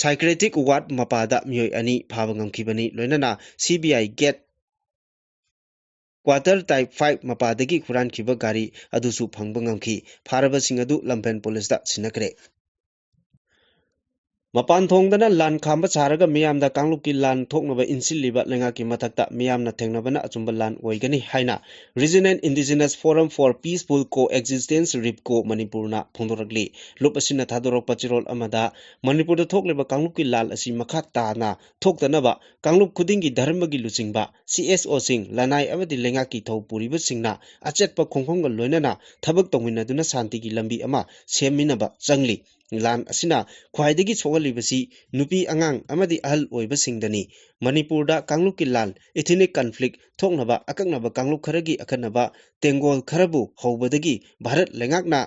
ꯁꯥꯏꯀ꯭ꯔꯦꯇꯤꯛ ꯋꯥꯔꯗ ꯃꯄꯥꯗ ꯃꯤꯑꯣꯏ ꯑꯅꯤ ꯐꯥꯕ ꯉꯝꯈꯤꯕꯅꯤ꯫ ꯂꯣꯏꯅꯅ ꯁꯤ ꯕꯤ ꯑꯥꯏ ꯒꯦꯠ ꯀ꯭ꯋꯥꯇꯔ ꯇꯥꯏꯞ ꯐꯥꯏꯚ ꯃꯄꯥꯗꯒꯤ ꯍꯨꯔꯥꯟꯈꯤꯕ ꯒꯥꯔꯤ ꯑꯗꯨꯁꯨ ꯐꯪꯕ ꯉꯝꯈꯤ꯫ ꯐꯥꯔꯕꯁꯤꯡ ꯑꯗꯨ ꯂꯝꯐꯦꯜ ꯄꯨꯂꯤꯁꯇ ꯁꯤꯟꯅꯈ꯭ꯔꯦ꯫ ꯃꯄꯥꯟ ꯊꯣꯡꯗꯅ ꯂꯥꯟ ꯈꯥꯝꯕ ꯁꯥꯔꯒ ꯃꯤꯌꯥꯝꯗ ꯀꯥꯡꯂꯨꯞꯀꯤ ꯂꯥꯟ ꯊꯣꯛꯅꯕ ꯏꯟꯁꯤꯜꯂꯤꯕ ꯂꯩꯉꯥꯛꯀꯤ ꯃꯊꯛꯇ ꯃꯤꯌꯥꯝꯅ ꯊꯦꯡꯅꯕꯅ ꯑꯆꯨꯝꯕ ꯂꯥꯟ ꯑꯣꯏꯒꯅꯤ ꯍꯥꯏꯅ Regional Indigenous Forum for Peaceful Coexistence, Repco ꯃꯅꯤꯄꯨꯔꯅ ꯐꯣꯡꯗꯣꯔꯛꯂꯤ꯫ ꯂꯨꯞ ꯑꯁꯤꯅ ꯊꯥꯗꯣꯔꯛꯄ ꯆꯦꯔꯣꯜ ꯑꯃꯗ ꯃꯅꯤꯄꯨꯔꯗ ꯊꯣꯛꯂꯤꯕ ꯀꯥꯡꯂꯨꯞꯀꯤ ꯂꯥꯟ ꯑꯁꯤ ꯃꯈꯥ ꯇꯥꯅ ꯊꯣꯛꯇꯅꯕ ꯀꯥꯡꯂꯨꯞ ꯈꯨꯗꯤꯡꯒꯤ ꯙꯔꯃꯒꯤ ꯂꯨꯆꯤꯡꯕ, ꯁꯤ ꯑꯦꯁ ꯑꯣꯁꯤꯡ, ꯂꯅꯥꯏ ꯑꯃꯗꯤ ꯂꯩꯉꯥꯛꯀꯤ ꯊꯧ ꯄꯨꯔꯤꯕꯁꯤꯡꯅ ꯑꯆꯦꯠꯄ ꯈꯣꯡꯐꯝꯒ ꯂꯣꯏꯅꯅ ꯊꯕꯛ ꯇꯧꯃꯤꯟꯅꯗꯨꯅ ꯁꯥꯟꯇꯤꯒꯤ ꯂꯝꯕꯤ ꯑꯃ ꯁꯦꯝꯃꯤꯟꯅꯕ ꯆꯪꯂꯤ꯫ ꯂꯥꯟ ꯑꯁꯤꯅ ꯈ꯭ꯋꯥꯏꯗꯒꯤ ꯁꯣꯛꯍꯜꯂꯤꯕꯁꯤ ꯅꯨꯄꯤ, ꯑꯉꯥꯡ ꯑꯃꯗꯤ ꯑꯍꯜ ꯑꯣꯏꯕꯁꯤꯡꯗꯅꯤ꯫ ꯃꯅꯤꯄꯨꯔꯗ ꯀꯥꯡꯂꯨꯞꯀꯤ ꯂꯥꯟ, ethnic conflict, ꯊꯣꯛꯅꯕ ꯑꯀꯛꯅꯕ ꯀꯥꯡꯂꯨꯞ ꯈꯔꯒꯤ ꯑꯈꯟꯅꯕ ꯇꯦꯡꯒꯣꯜ ꯈꯔꯕꯨ ꯍꯧꯕꯗꯒꯤ ꯚꯥꯔꯠ ꯂꯩꯉꯥꯛꯅ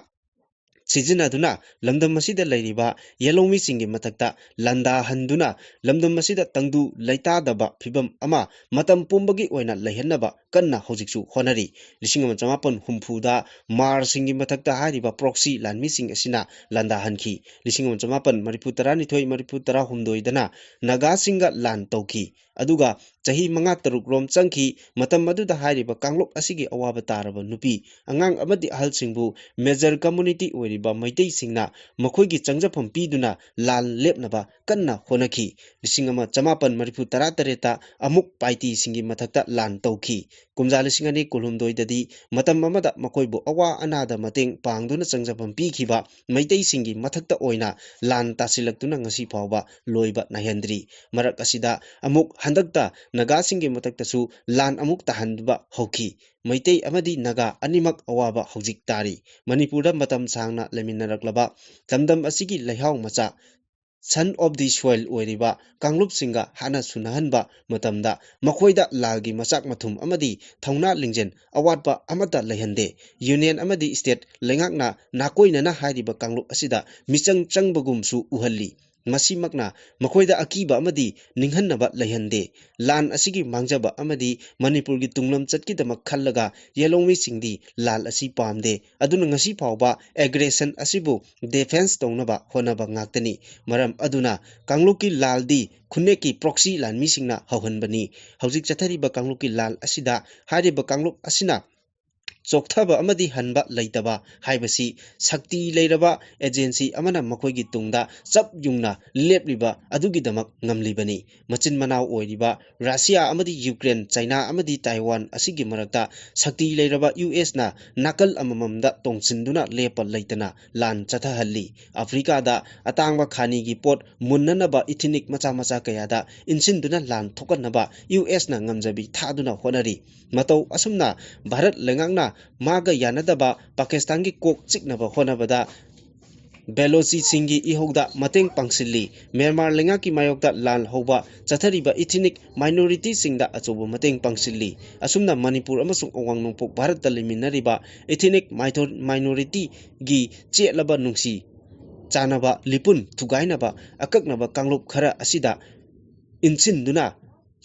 ꯁꯤꯖꯤꯟꯅꯗꯨꯅ ꯂꯝꯗꯝ ꯑꯁꯤꯗ ꯂꯩꯔꯤꯕ ꯌꯦꯜꯍꯧꯃꯤꯁꯤꯡꯒꯤ ꯃꯊꯛꯇ ꯂꯥꯟꯗꯥꯍꯟꯗꯨꯅ ꯂꯝꯗꯝ ꯑꯁꯤꯗ ꯇꯪꯗꯨ ꯂꯩꯇꯥꯗꯕ ꯐꯤꯕꯝ ꯑꯃ ꯃꯇꯝ ꯄꯨꯝꯕꯒꯤ ꯑꯣꯏꯅ ꯂꯩꯍꯟꯅꯕ ꯀꯟꯅ ꯍꯧꯖꯤꯛꯁꯨ ꯍꯣꯠꯅꯔꯤ꯫ ꯂꯤꯁꯤꯡ ꯑꯃ ꯆꯃꯥꯄꯟ ꯍꯨꯝꯐꯨꯗ ꯃꯥꯔꯁꯤꯡꯒꯤ ꯃꯊꯛꯇ ꯍꯥꯏꯔꯤꯕ proxy ꯂꯥꯟꯃꯤꯁꯤꯡ ꯑꯁꯤꯅ ꯂꯥꯟꯗꯥꯍꯟꯈꯤ꯫ ꯂꯤꯁꯤꯡ ꯑꯃ ꯆꯃꯥꯄꯟ ꯃꯔꯤꯐꯨ ꯇꯔꯥꯅꯤꯊꯣꯏ, ꯃꯔꯤꯐꯨ ꯇꯔꯥꯍꯨꯝꯗꯣꯏꯗꯅ ꯅꯥꯒꯥꯁꯤꯡꯒ ꯂꯥꯟ ꯇꯧꯈꯤ꯫ ꯑꯗꯨꯒ ꯆꯍꯤ ꯃꯉꯥ ꯇꯔꯨꯛ ꯔꯣꯝ ꯆꯪꯈꯤ꯫ ꯃꯇꯝ ꯑꯗꯨꯗ ꯍꯥꯏꯔꯤꯕ ꯀꯥꯡꯂꯨꯞ ꯑꯁꯤꯒꯤ ꯑꯋꯥꯕ ꯇꯥꯔꯕ ꯅꯨꯄꯤ, ꯑꯉꯥꯡ ꯑꯃꯗꯤ ꯑꯍꯜꯁꯤꯡꯕꯨ major community ꯑꯣꯏꯔꯤꯕ ꯃꯩꯇꯩꯁꯤꯡꯅ ꯃꯈꯣꯏꯒꯤ ꯆꯪꯖꯐꯝ ꯄꯤꯗꯨꯅ ꯂꯥꯟ ꯂꯦꯞꯅꯕ ꯀꯟꯅ ꯍꯣꯠꯅꯈꯤ꯫ ꯂꯤꯁꯤꯡ ꯑꯃ ꯆꯃꯥꯄꯟ ꯃꯔꯤꯐꯨ ꯇꯔꯥ ꯇꯔꯦꯠꯇ ꯑꯃꯨꯛ ꯄꯥꯏꯇꯤꯁꯤꯡꯒꯤ ꯃꯊꯛꯇ ꯂꯥꯟ ꯇꯧꯈꯤ꯫ ꯀꯨꯝꯖꯥ ꯂꯤꯁꯤꯡ ꯑꯅꯤ ꯀꯨꯟꯍꯨꯝꯗꯣꯏꯗꯗꯤ ꯃꯇꯝ ꯑꯃꯗ ꯃꯈꯣꯏꯕꯨ ꯑꯋꯥ ꯑꯅꯥꯗ ꯃꯇꯦꯡ ꯄꯥꯡꯗꯨꯅ ꯆꯪꯖꯐꯝ ꯄꯤꯈꯤꯕ ꯃꯩꯇꯩꯁꯤꯡꯒꯤ ꯃꯊꯛꯇ ꯑꯣꯏꯅ ꯂꯥꯟ ꯇꯥꯁꯤꯜꯂꯛꯇꯨꯅ ꯉꯁꯤ ꯐꯥꯎꯕ ꯂꯣꯏꯕ ꯅꯥꯏꯍꯟꯗ꯭ꯔꯤ꯫ ꯃꯔꯛ ꯑꯁꯤꯗ ꯑꯃꯨꯛ ꯍꯟꯗꯛꯇ ꯅꯥꯒꯥꯁꯤꯡꯒꯤ ꯃꯊꯛꯇꯁꯨ ꯂꯥꯟ ꯑꯃꯨꯛ ꯇꯥꯍꯟꯕ ꯍꯧꯈꯤ꯫ ꯃꯩꯇꯩ ꯑꯃꯗꯤ ꯅꯥꯒꯥ ꯑꯅꯤꯃꯛ ꯑꯋꯥꯕ ꯍꯧꯖꯤꯛ ꯇꯥꯔꯤ꯫ ꯃꯅꯤꯄꯨꯔꯗ ꯃꯇꯝ ꯁꯥꯡꯅ ꯂꯩꯃꯤꯟꯅꯔꯛꯂꯕ ꯂꯝꯗꯝ ꯑꯁꯤꯒꯤ ꯂꯩꯍꯥꯎ ꯃꯆꯥ, son of the soil ꯑꯣꯏꯔꯤꯕ ꯀꯥꯡꯂꯨꯞꯁꯤꯡꯒ ꯍꯥꯟꯅ ꯁꯨꯅꯍꯟꯕ ꯃꯇꯝꯗ ꯃꯈꯣꯏꯗ ꯂꯥꯜꯒꯤ ꯃꯆꯥꯛ ꯃꯊꯨꯝ ꯑꯃꯗꯤ ꯊꯧꯅꯥ ꯂꯤꯡꯖꯦꯜ ꯑꯋꯥꯠꯄ ꯑꯃꯠꯇ ꯂꯩꯍꯟꯗꯦ꯫ Union ꯑꯃꯗꯤ state ꯂꯩꯉꯥꯛꯅ ꯅꯥꯀꯣꯏꯅꯅ ꯍꯥꯏꯔꯤꯕ ꯀꯥꯡꯂꯨꯞ ꯑꯁꯤꯗ ꯃꯤꯆꯪ ꯆꯪꯕꯒꯨꯝꯁꯨ ꯎꯍꯜꯂꯤ꯫ ꯃꯁꯤꯃꯛꯅ ꯃꯈꯣꯏꯗ ꯑꯀꯤꯕ ꯑꯃꯗꯤ ꯅꯤꯡꯍꯟꯅꯕ ꯂꯩꯍꯟꯗꯦ꯫ ꯂꯥꯟ ꯑꯁꯤꯒꯤ ꯃꯥꯡꯖꯕ ꯑꯃꯗꯤ ꯃꯅꯤꯄꯨꯔꯒꯤ ꯇꯨꯡꯂꯝꯆꯠꯀꯤꯗꯃꯛ ꯈꯜꯂꯒ ꯌꯦꯜꯍꯧꯃꯤꯁꯤꯡꯗꯤ ꯂꯥꯟ ꯑꯁꯤ ꯄꯥꯝꯗꯦ꯫ ꯑꯗꯨꯅ ꯉꯁꯤ ꯐꯥꯎꯕ aggression ꯑꯁꯤꯕꯨ defence ꯇꯧꯅꯕ ꯍꯣꯠꯅꯕ ꯉꯥꯛꯇꯅꯤ꯫ ꯃꯔꯝ ꯑꯗꯨꯅ ꯀꯥꯡꯂꯨꯞꯀꯤ ꯂꯥꯜꯗꯤ ꯈꯨꯟꯅꯦꯛꯀꯤ proxy ꯂꯥꯟꯃꯤꯁꯤꯡꯅ ꯍꯧꯍꯟꯕꯅꯤ꯫ ꯍꯧꯖꯤꯛ ꯆꯠꯊꯔꯤꯕ ꯀꯥꯡꯂꯨꯞꯀꯤ ꯂꯥꯜ ꯑꯁꯤꯗ ꯍꯥꯏꯔꯤꯕ ꯀꯥꯡꯂꯨꯞ ꯑꯁꯤꯅ ꯆꯣꯛꯊꯕ ꯑꯃꯗꯤ ꯍꯟꯕ ꯂꯩꯇꯕ ꯍꯥꯏꯕꯁꯤ ꯁꯛꯇꯤ ꯂꯩꯔꯕ ꯑꯦꯖꯦꯟꯁꯤ ꯑꯃꯅ ꯃꯈꯣꯏꯒꯤ ꯇꯨꯡꯗ ꯆꯞ ꯌꯨꯡꯅ ꯂꯦꯞꯂꯤꯕ ꯑꯗꯨꯒꯤꯗꯃꯛ ꯉꯝꯂꯤꯕꯅꯤ꯫ ꯃꯆꯤꯟ ꯃꯅꯥꯎ ꯑꯣꯏꯔꯤꯕ ꯔꯁꯤꯌꯥ ꯑꯃꯗꯤ ꯌꯨꯀ꯭ꯔꯦꯟ, ꯆꯥꯏꯅꯥ ꯑꯃꯗꯤ ꯇꯥꯏꯋꯥꯟ ꯑꯁꯤꯒꯤ ꯃꯔꯛꯇ ꯁꯛꯇꯤ ꯂꯩꯔꯕ ꯌꯨ ꯑꯦꯁꯅ ꯅꯥꯀꯜ ꯑꯃꯃꯝꯗ ꯇꯣꯡꯁꯤꯟꯗꯨꯅ ꯂꯦꯞꯄ ꯂꯩꯇꯅ ꯂꯥꯟ ꯆꯠꯊꯍꯜꯂꯤ꯫ ꯑꯐ꯭ꯔꯤꯀꯥꯗ ꯑꯇꯥꯡꯕ ꯈꯥꯅꯤꯒꯤ ꯄꯣꯠ ꯃꯨꯟꯅꯅꯕ ꯏꯊꯤꯅꯤꯛ ꯃꯆꯥ ꯃꯆꯥ ꯀꯌꯥꯗ ꯏꯟꯁꯤꯟꯗꯨꯅ ꯂꯥꯟ ꯊꯣꯛꯍꯟꯅꯕ ꯌꯨ ꯑꯦꯁꯅ ꯉꯝꯖꯕꯤ ꯊꯥꯗꯨꯅ ꯍꯣꯠꯅꯔꯤ꯫ ꯃꯇꯧ ꯑꯁꯨꯝꯅ ꯚꯥꯔꯠ ꯂꯩꯉꯥꯛꯅ ꯃꯥꯒ ꯌꯥꯅꯗꯕ ꯄꯥꯀꯤꯁꯇꯥꯟꯒꯤ ꯀꯣꯛ ꯆꯤꯛꯅꯕ ꯍꯣꯠꯅꯕꯗ ꯕꯦꯂꯣꯆꯤꯁꯤꯡꯒꯤ ꯏꯍꯧꯗ ꯃꯇꯦꯡ ꯄꯥꯡꯁꯤꯜꯂꯤ꯫ ꯃ꯭ꯌꯥꯟꯃꯥꯔ ꯂꯩꯉꯥꯛꯀꯤ ꯃꯥꯌꯣꯛꯇ ꯂꯥꯜ ꯍꯧꯕ ꯆꯠꯊꯔꯤꯕ ꯏꯊꯤꯅꯤꯛ ꯃꯥꯏꯅꯣꯔꯤꯇꯤꯁꯤꯡꯗ ꯑꯆꯧꯕ ꯃꯇꯦꯡ ꯄꯥꯡꯁꯤꯜꯂꯤ꯫ ꯑꯁꯨꯝꯅ ꯃꯅꯤꯄꯨꯔ ꯑꯃꯁꯨꯡ ꯑꯋꯥꯡ ꯅꯣꯡꯄꯣꯛ ꯚꯥꯔꯠꯇ ꯂꯩꯃꯤꯟꯅꯔꯤꯕ ꯏꯊꯤꯅꯤꯛ ꯃꯥꯏꯊꯣ-, ꯃꯥꯏꯅꯣꯔꯤꯇꯤꯒꯤ ꯆꯦꯠꯂꯕ ꯅꯨꯡꯁꯤ ꯆꯥꯟꯅꯕ ꯂꯤꯄꯨꯟ ꯊꯨꯒꯥꯏꯅꯕ ꯑꯀꯛꯅꯕ ꯀꯥꯡꯂꯨꯞ ꯈꯔ ꯑꯁꯤꯗ ꯏꯟꯁꯤꯟꯗꯨꯅ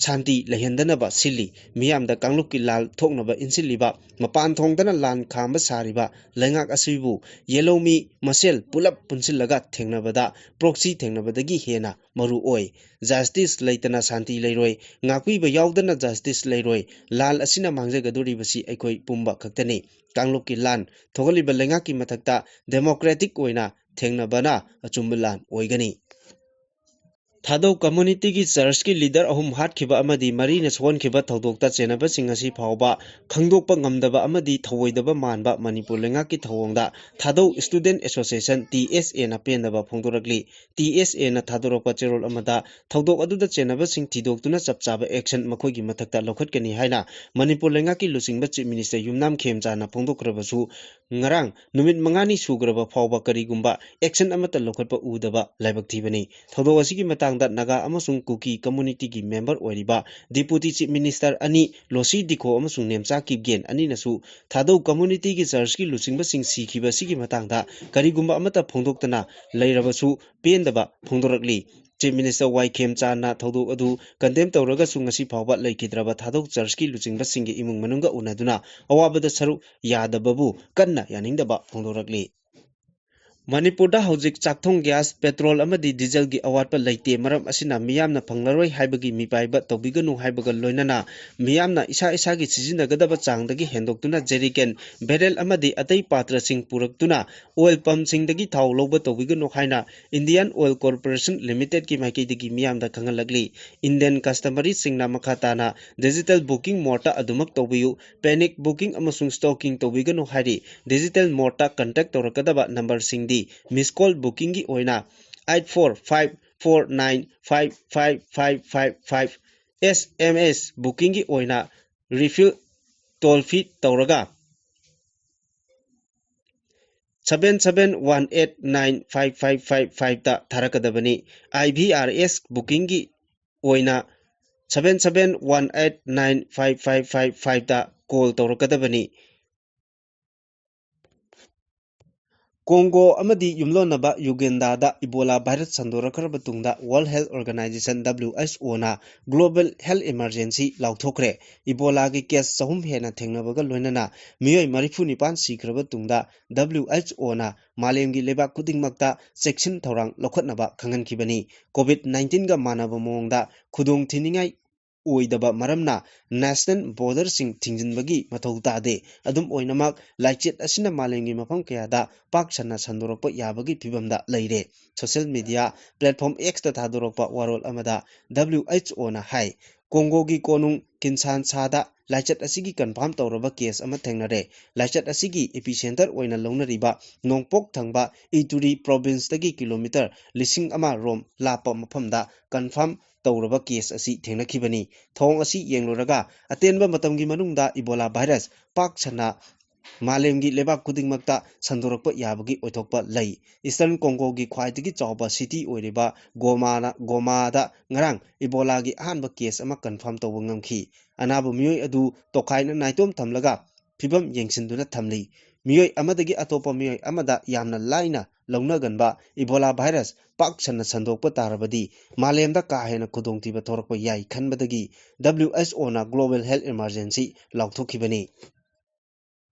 ꯁꯥꯟꯇꯤ ꯂꯩꯍꯟꯗꯅꯕ ꯁꯤꯜꯂꯤ꯫ ꯃꯤꯌꯥꯝꯗ ꯀꯥꯡꯂꯨꯞꯀꯤ ꯂꯥꯜ ꯊꯣꯛꯅꯕ ꯏꯟꯁꯤꯜꯂꯤꯕ ꯃꯄꯥꯟ ꯊꯣꯡꯗꯅ ꯂꯥꯟ ꯈꯥꯝꯕ ꯁꯥꯔꯤꯕ ꯂꯩꯉꯥꯛ ꯑꯁꯤꯕꯨ ꯌꯦꯜꯍꯧꯃꯤ ꯃꯁꯦꯜ ꯄꯨꯂꯞ ꯄꯨꯟꯁꯤꯜꯂꯒ ꯊꯦꯡꯅꯕꯗ ꯄ꯭ꯔꯣꯛꯁꯤ ꯊꯦꯡꯅꯕꯗꯒꯤ ꯍꯦꯟꯅ ꯃꯔꯨ ꯑꯣꯏ꯫ ꯖꯁꯇꯤꯁ ꯂꯩꯇꯅ ꯁꯥꯟꯇꯤ ꯂꯩꯔꯣꯏ, ꯉꯥꯛꯄꯤꯕ ꯌꯥꯎꯗꯅ ꯖꯁꯇꯤꯁ ꯂꯩꯔꯣꯏ꯫ ꯂꯥꯜ ꯑꯁꯤꯅ ꯃꯥꯡꯖꯒꯗꯧꯔꯤꯕꯁꯤ ꯑꯩꯈꯣꯏ ꯄꯨꯝꯕ ꯈꯛꯇꯅꯤ꯫ ꯀꯥꯡꯂꯨꯞꯀꯤ ꯂꯥꯟ ꯊꯣꯛꯍꯜꯂꯤꯕ ꯂꯩꯉꯥꯛꯀꯤ ꯃꯊꯛꯇ ꯗꯦꯃꯣꯀ꯭ꯔꯦꯇꯤꯛ ꯑꯣꯏꯅ ꯊꯦꯡꯅꯕꯅ ꯑꯆꯨꯝꯕ ꯂꯥꯟ ꯑꯣꯏꯒꯅꯤ꯫ ꯊꯥꯗꯧ ꯀꯝꯃꯨꯅꯤꯇꯤꯒꯤ ꯆꯔꯆꯀꯤ ꯂꯤꯗꯔ ꯑꯍꯨꯝ ꯍꯥꯠꯈꯤꯕ ꯑꯃꯗꯤ ꯃꯔꯤꯅ ꯁꯣꯛꯍꯟꯈꯤꯕ ꯊꯧꯗꯣꯛꯇ ꯆꯦꯟꯅꯕꯁꯤꯡ ꯉꯁꯤ ꯐꯥꯎꯕ ꯈꯪꯗꯣꯛꯄ ꯉꯝꯗꯕ ꯑꯃꯗꯤ ꯊꯧꯑꯣꯏꯗꯕ ꯃꯥꯟꯕ ꯃꯅꯤꯄꯨꯔ ꯂꯩꯉꯥꯛꯀꯤ ꯊꯧꯑꯣꯡꯗ ꯊꯥꯗꯧ ꯁ꯭ꯇꯨꯗꯦꯟꯠ ꯑꯦꯁꯣꯁꯤꯌꯦꯁꯟ, ꯇꯤ ꯑꯦꯁ ꯑꯦꯅ ꯄꯦꯟꯗꯕ ꯐꯣꯡꯗꯣꯔꯛꯂꯤ꯫ ꯇꯤ ꯑꯦꯁ ꯑꯦꯅ ꯊꯥꯗꯣꯔꯛꯄ ꯆꯦꯔꯣꯜ ꯑꯃꯗ ꯊꯧꯗꯣꯛ ꯑꯗꯨꯗ ꯆꯦꯟꯅꯕꯁꯤꯡ ꯊꯤꯗꯣꯛꯇꯨꯅ ꯆꯞ ꯆꯥꯕ ꯑꯦꯛꯁꯟ ꯃꯈꯣꯏꯒꯤ ꯃꯊꯛꯇ ꯂꯧꯈꯠꯀꯅꯤ ꯍꯥꯏꯅ ꯃꯅꯤꯄꯨꯔ ꯂꯩꯉꯥꯛꯀꯤ ꯂꯨꯆꯤꯡꯕ ꯆꯤꯐ ꯃꯤꯅꯤꯁꯇꯔ ꯌꯨꯝꯅꯥꯝ ꯈꯦꯝꯆꯥꯅ ꯐꯣꯡꯗꯣꯛꯈ꯭ꯔꯕꯁꯨ, ꯉꯔꯥꯡ ꯅꯨꯃꯤꯠ ꯃꯉꯥꯅꯤ ꯁꯨꯈ꯭ꯔꯕ ꯐꯥꯎꯕ ꯀꯔꯤꯒꯨꯝꯕ ꯑꯦꯛꯁꯟ ꯑꯃꯠꯇ ꯂꯧꯈꯠꯄ ꯎꯗꯕ ꯂꯥꯏꯕꯛ ꯊꯤꯕꯅꯤ꯫ ꯊꯧꯗꯣꯛ ꯑꯁꯤꯒꯤ ꯃꯇꯥꯡꯗ ꯅꯥꯒꯥ ꯑꯃꯁꯨꯡ ꯀꯨꯀꯤ ꯀꯝꯃꯨꯅꯤꯇꯤꯒꯤ ꯃꯦꯝꯕꯔ ꯑꯣꯏꯔꯤꯕ ꯗꯤꯄꯨꯇꯤ ꯆꯤꯐ ꯃꯤꯅꯤꯁꯇꯔ ꯑꯅꯤ ꯂꯣꯁꯤ ꯗꯤꯈꯣ ꯑꯃꯁꯨꯡ ꯅꯦꯝꯆꯥ ꯀꯤꯞꯒꯦꯟ ꯑꯅꯤꯅꯁꯨ ꯊꯥꯗꯧ ꯀꯝꯃꯨꯅꯤꯇꯤꯒꯤ ꯆꯔꯆꯀꯤ ꯂꯨꯆꯤꯡꯕꯁꯤꯡ ꯁꯤꯈꯤꯕ ꯑꯁꯤꯒꯤ ꯃꯇꯥꯡꯗ ꯀꯔꯤꯒꯨꯝꯕ ꯑꯃꯠꯇ ꯐꯣꯡꯗꯣꯛꯇꯅ ꯂꯩꯔꯕꯁꯨ ꯄꯦꯟꯗꯕ ꯐꯣꯡꯗꯣꯔꯛꯂꯤ꯫ ꯆꯤꯐ ꯃꯤꯅꯤꯁꯇꯔ ꯋꯥꯏ ꯈꯦꯝꯆꯥꯟꯅ ꯊꯧꯗꯣꯛ ꯑꯗꯨ ꯀꯟꯗꯦꯝ ꯇꯧꯔꯒꯁꯨ ꯉꯁꯤ ꯐꯥꯎꯕ ꯂꯩꯈꯤꯗ꯭ꯔꯕ ꯊꯥꯗꯧ ꯆꯔꯆꯀꯤ ꯂꯨꯆꯤꯡꯕꯁꯤꯡꯒꯤ ꯏꯃꯨꯡ ꯃꯅꯨꯡꯒ ꯎꯅꯗꯨꯅ ꯑꯋꯥꯕꯗ ꯁꯔꯨꯛ ꯌꯥꯗꯕꯕꯨ ꯀꯟꯅ ꯌꯥꯅꯤꯡꯗꯕ ꯐꯣꯡꯗꯣꯔꯛꯂꯤ꯫ ꯃꯅꯤꯄꯨꯔꯗ ꯍꯧꯖꯤꯛ ꯆꯥꯛꯊꯣꯡ ꯒ꯭ꯌꯥꯁ, ꯄꯦꯇ꯭ꯔꯣꯜ ꯑꯃꯗꯤ ꯗꯤꯖꯜꯒꯤ ꯑꯋꯥꯠꯄ ꯂꯩꯇꯦ, ꯃꯔꯝ ꯑꯁꯤꯅ ꯃꯤꯌꯥꯝꯅ ꯐꯪꯂꯔꯣꯏ ꯍꯥꯏꯕꯒꯤ ꯃꯤꯄꯥꯏꯕ ꯇꯧꯕꯤꯒꯅꯨ ꯍꯥꯏꯕꯒ ꯂꯣꯏꯅꯅ ꯃꯤꯌꯥꯝꯅ ꯏꯁꯥ ꯏꯁꯥꯒꯤ ꯁꯤꯖꯤꯟꯅꯒꯗꯕ ꯆꯥꯡꯗꯒꯤ ꯍꯦꯟꯗꯣꯛꯇꯨꯅ ꯖꯦꯔꯤꯀꯦꯟ, ꯕꯦꯔꯦꯜ ꯑꯃꯗꯤ ꯑꯇꯩ ꯄꯥꯇ꯭ꯔꯁꯤꯡ ꯄꯨꯔꯛꯇꯨꯅ ꯑꯣꯏꯜ ꯄꯝꯁꯤꯡꯗꯒꯤ ꯊꯥꯎ ꯂꯧꯕ ꯇꯧꯕꯤꯒꯅꯨ ꯍꯥꯏꯅ Indian Oil Corporation Limitedꯀꯤ ꯃꯥꯏꯀꯩꯗꯒꯤ ꯃꯤꯌꯥꯝꯗ ꯈꯪꯍꯜꯂꯛꯂꯤ꯫ Indian customeryꯁꯤꯡꯅ ꯃꯈꯥ ꯇꯥꯅ digital booking modeꯇ ꯑꯗꯨꯃꯛ ꯇꯧꯕꯤꯌꯨ꯫ Panic booking ꯑꯃꯁꯨꯡ stalking ꯇꯧꯕꯤꯒꯅꯨ ꯍꯥꯏꯔꯤ꯫ Digital modeꯇ contact ꯇꯧꯔꯛꯀꯗꯕ numberꯁꯤꯡꯗꯤ: miss call bookingꯒꯤ ꯑꯣꯏꯅ eight four five four nine five five five five five, SMS bookingꯒꯤ ꯑꯣꯏꯅ refill toll free ꯇꯧꯔꯒ seven seven one eight nine five five five fiveꯇ ꯊꯥꯔꯛꯀꯗꯕꯅꯤ꯫ IVRS bookingꯒꯤ ꯑꯣꯏꯅ seven seven one eight nine five five five fiveꯇ call ꯇꯧꯔꯛꯀꯗꯕꯅꯤ꯫ Congo ꯑꯃꯗꯤ ꯌꯨꯝꯂꯣꯟꯅꯕ ꯌꯨꯒꯦꯟꯗꯥꯗ Ebola virus ꯁꯟꯗꯣꯔꯛꯈ꯭ꯔꯕ ꯇꯨꯡꯗ World Health Organizationꯅ global health emergency ꯂꯥꯎꯊꯣꯛꯈ꯭ꯔꯦ꯫ ꯏꯕꯣꯂꯥꯒꯤ case ꯆꯍꯨꯝ ꯍꯦꯟꯅ ꯊꯦꯡꯅꯕꯒ ꯂꯣꯏꯅꯅ ꯃꯤꯑꯣꯏ ꯃꯔꯤꯐꯨ ꯅꯤꯄꯥꯟ ꯁꯤꯈ꯭ꯔꯕ ꯇꯨꯡꯗ WHOꯅ ꯃꯥꯂꯦꯝꯒꯤ ꯂꯩꯕꯥꯛ ꯈꯨꯗꯤꯡꯃꯛꯇ ꯆꯦꯛꯁꯤꯟ ꯊꯧꯔꯥꯡ ꯂꯧꯈꯠꯅꯕ ꯈꯪꯍꯟꯈꯤꯕꯅꯤ꯫ COVID nineteenꯒ ꯃꯥꯟꯅꯕ ꯃꯑꯣꯡꯗ ꯈꯨꯗꯣꯡ ꯊꯤꯅꯤꯡꯉꯥꯏ ꯑꯣꯏꯗꯕ ꯃꯔꯝꯅ national borderꯁꯤꯡ ꯊꯤꯡꯖꯤꯟꯕꯒꯤ ꯃꯊꯧ ꯇꯥꯗꯦ꯫ ꯑꯗꯨꯝ ꯑꯣꯏꯅꯃꯛ, ꯂꯥꯏꯆꯠ ꯑꯁꯤꯅ ꯃꯥꯂꯦꯝꯒꯤ ꯃꯐꯝ ꯀꯌꯥꯗ ꯄꯥꯛ ꯁꯟꯅ ꯁꯟꯗꯣꯔꯛꯄ ꯌꯥꯕꯒꯤ ꯐꯤꯚꯝꯗ ꯂꯩꯔꯦ꯫ Social media platform Xꯇ ꯊꯥꯗꯣꯔꯛꯄ ꯋꯥꯔꯣꯜ ꯑꯃꯗ WHOꯅ ꯍꯥꯏ, ꯀꯣꯡꯒꯣꯒꯤ ꯀꯣꯅꯨꯡ ꯀꯤꯟꯁꯥꯟꯁꯥꯗ ꯂꯥꯏꯆꯠ ꯑꯁꯤꯒꯤ confirm ꯇꯧꯔꯕ case ꯑꯃ ꯊꯦꯡꯅꯔꯦ꯫ ꯂꯥꯏꯆꯠ ꯑꯁꯤꯒꯤ epicenter ꯑꯣꯏꯅ ꯂꯧꯅꯔꯤꯕ ꯅꯣꯡꯄꯣꯛ ꯊꯪꯕ ꯏꯇꯨꯔꯤ provinceꯇꯒꯤ kilometre ꯂꯤꯁꯤꯡ ꯑꯃ ꯔꯣꯝ ꯂꯥꯞꯄ ꯃꯐꯝꯗ confirm ꯇꯧꯔꯕ case ꯑꯁꯤ ꯊꯦꯡꯅꯈꯤꯕꯅꯤ꯫ ꯊꯧꯑꯣꯡ ꯑꯁꯤ ꯌꯦꯡꯂꯨꯔꯒ, ꯑꯇꯦꯟꯕ ꯃꯇꯝꯒꯤ ꯃꯅꯨꯡꯗ ꯏꯕꯣꯂꯥ ꯚꯥꯏꯔꯁ ꯄꯥꯛ ꯁꯟꯅ ꯃꯥꯂꯦꯝꯒꯤ ꯂꯩꯕꯥꯛ ꯈꯨꯗꯤꯡꯃꯛꯇ ꯁꯟꯗꯣꯔꯛꯄ ꯌꯥꯕꯒꯤ ꯑꯣꯏꯊꯣꯛꯄ ꯂꯩ꯫ Eastern ꯀꯣꯡꯒꯣꯒꯤ ꯈ꯭ꯋꯥꯏꯗꯒꯤ ꯆꯥꯎꯕ city ꯑꯣꯏꯔꯤꯕ ꯒꯣꯃꯥꯅ, ꯒꯣꯃꯥꯗ ꯉꯔꯥꯡ ꯏꯕꯣꯂꯥꯒꯤ ꯑꯍꯥꯟꯕ case ꯑꯃ confirm ꯇꯧꯕ ꯉꯝꯈꯤ꯫ ꯑꯅꯥꯕ ꯃꯤꯑꯣꯏ ꯑꯗꯨ ꯇꯣꯈꯥꯏꯅ ꯅꯥꯏꯇꯣꯝ ꯊꯝꯂꯒ ꯐꯤꯚꯝ ꯌꯦꯡꯁꯤꯟꯗꯨꯅ ꯊꯝꯂꯤ꯫ ꯃꯤꯑꯣꯏ ꯑꯃꯗꯒꯤ ꯑꯇꯣꯞꯄ ꯃꯤꯑꯣꯏ ꯑꯃꯗ ꯌꯥꯝꯅ ꯂꯥꯏꯅ ꯂꯧꯅꯒꯟꯕ ꯏꯕꯣꯂꯥ ꯚꯥꯏꯔꯁ ꯄꯥꯛ ꯁꯟꯅ ꯁꯟꯗꯣꯛꯄ ꯇꯥꯔꯕꯗꯤ ꯃꯥꯂꯦꯝꯗ ꯀꯥ ꯍꯦꯟꯅ ꯈꯨꯗꯣꯡꯊꯤꯕ ꯊꯣꯔꯛꯄ ꯌꯥꯏ ꯈꯟꯕꯗꯒꯤ WHOꯅ global health emergency ꯂꯥꯎꯊꯣꯛꯈꯤꯕꯅꯤ꯫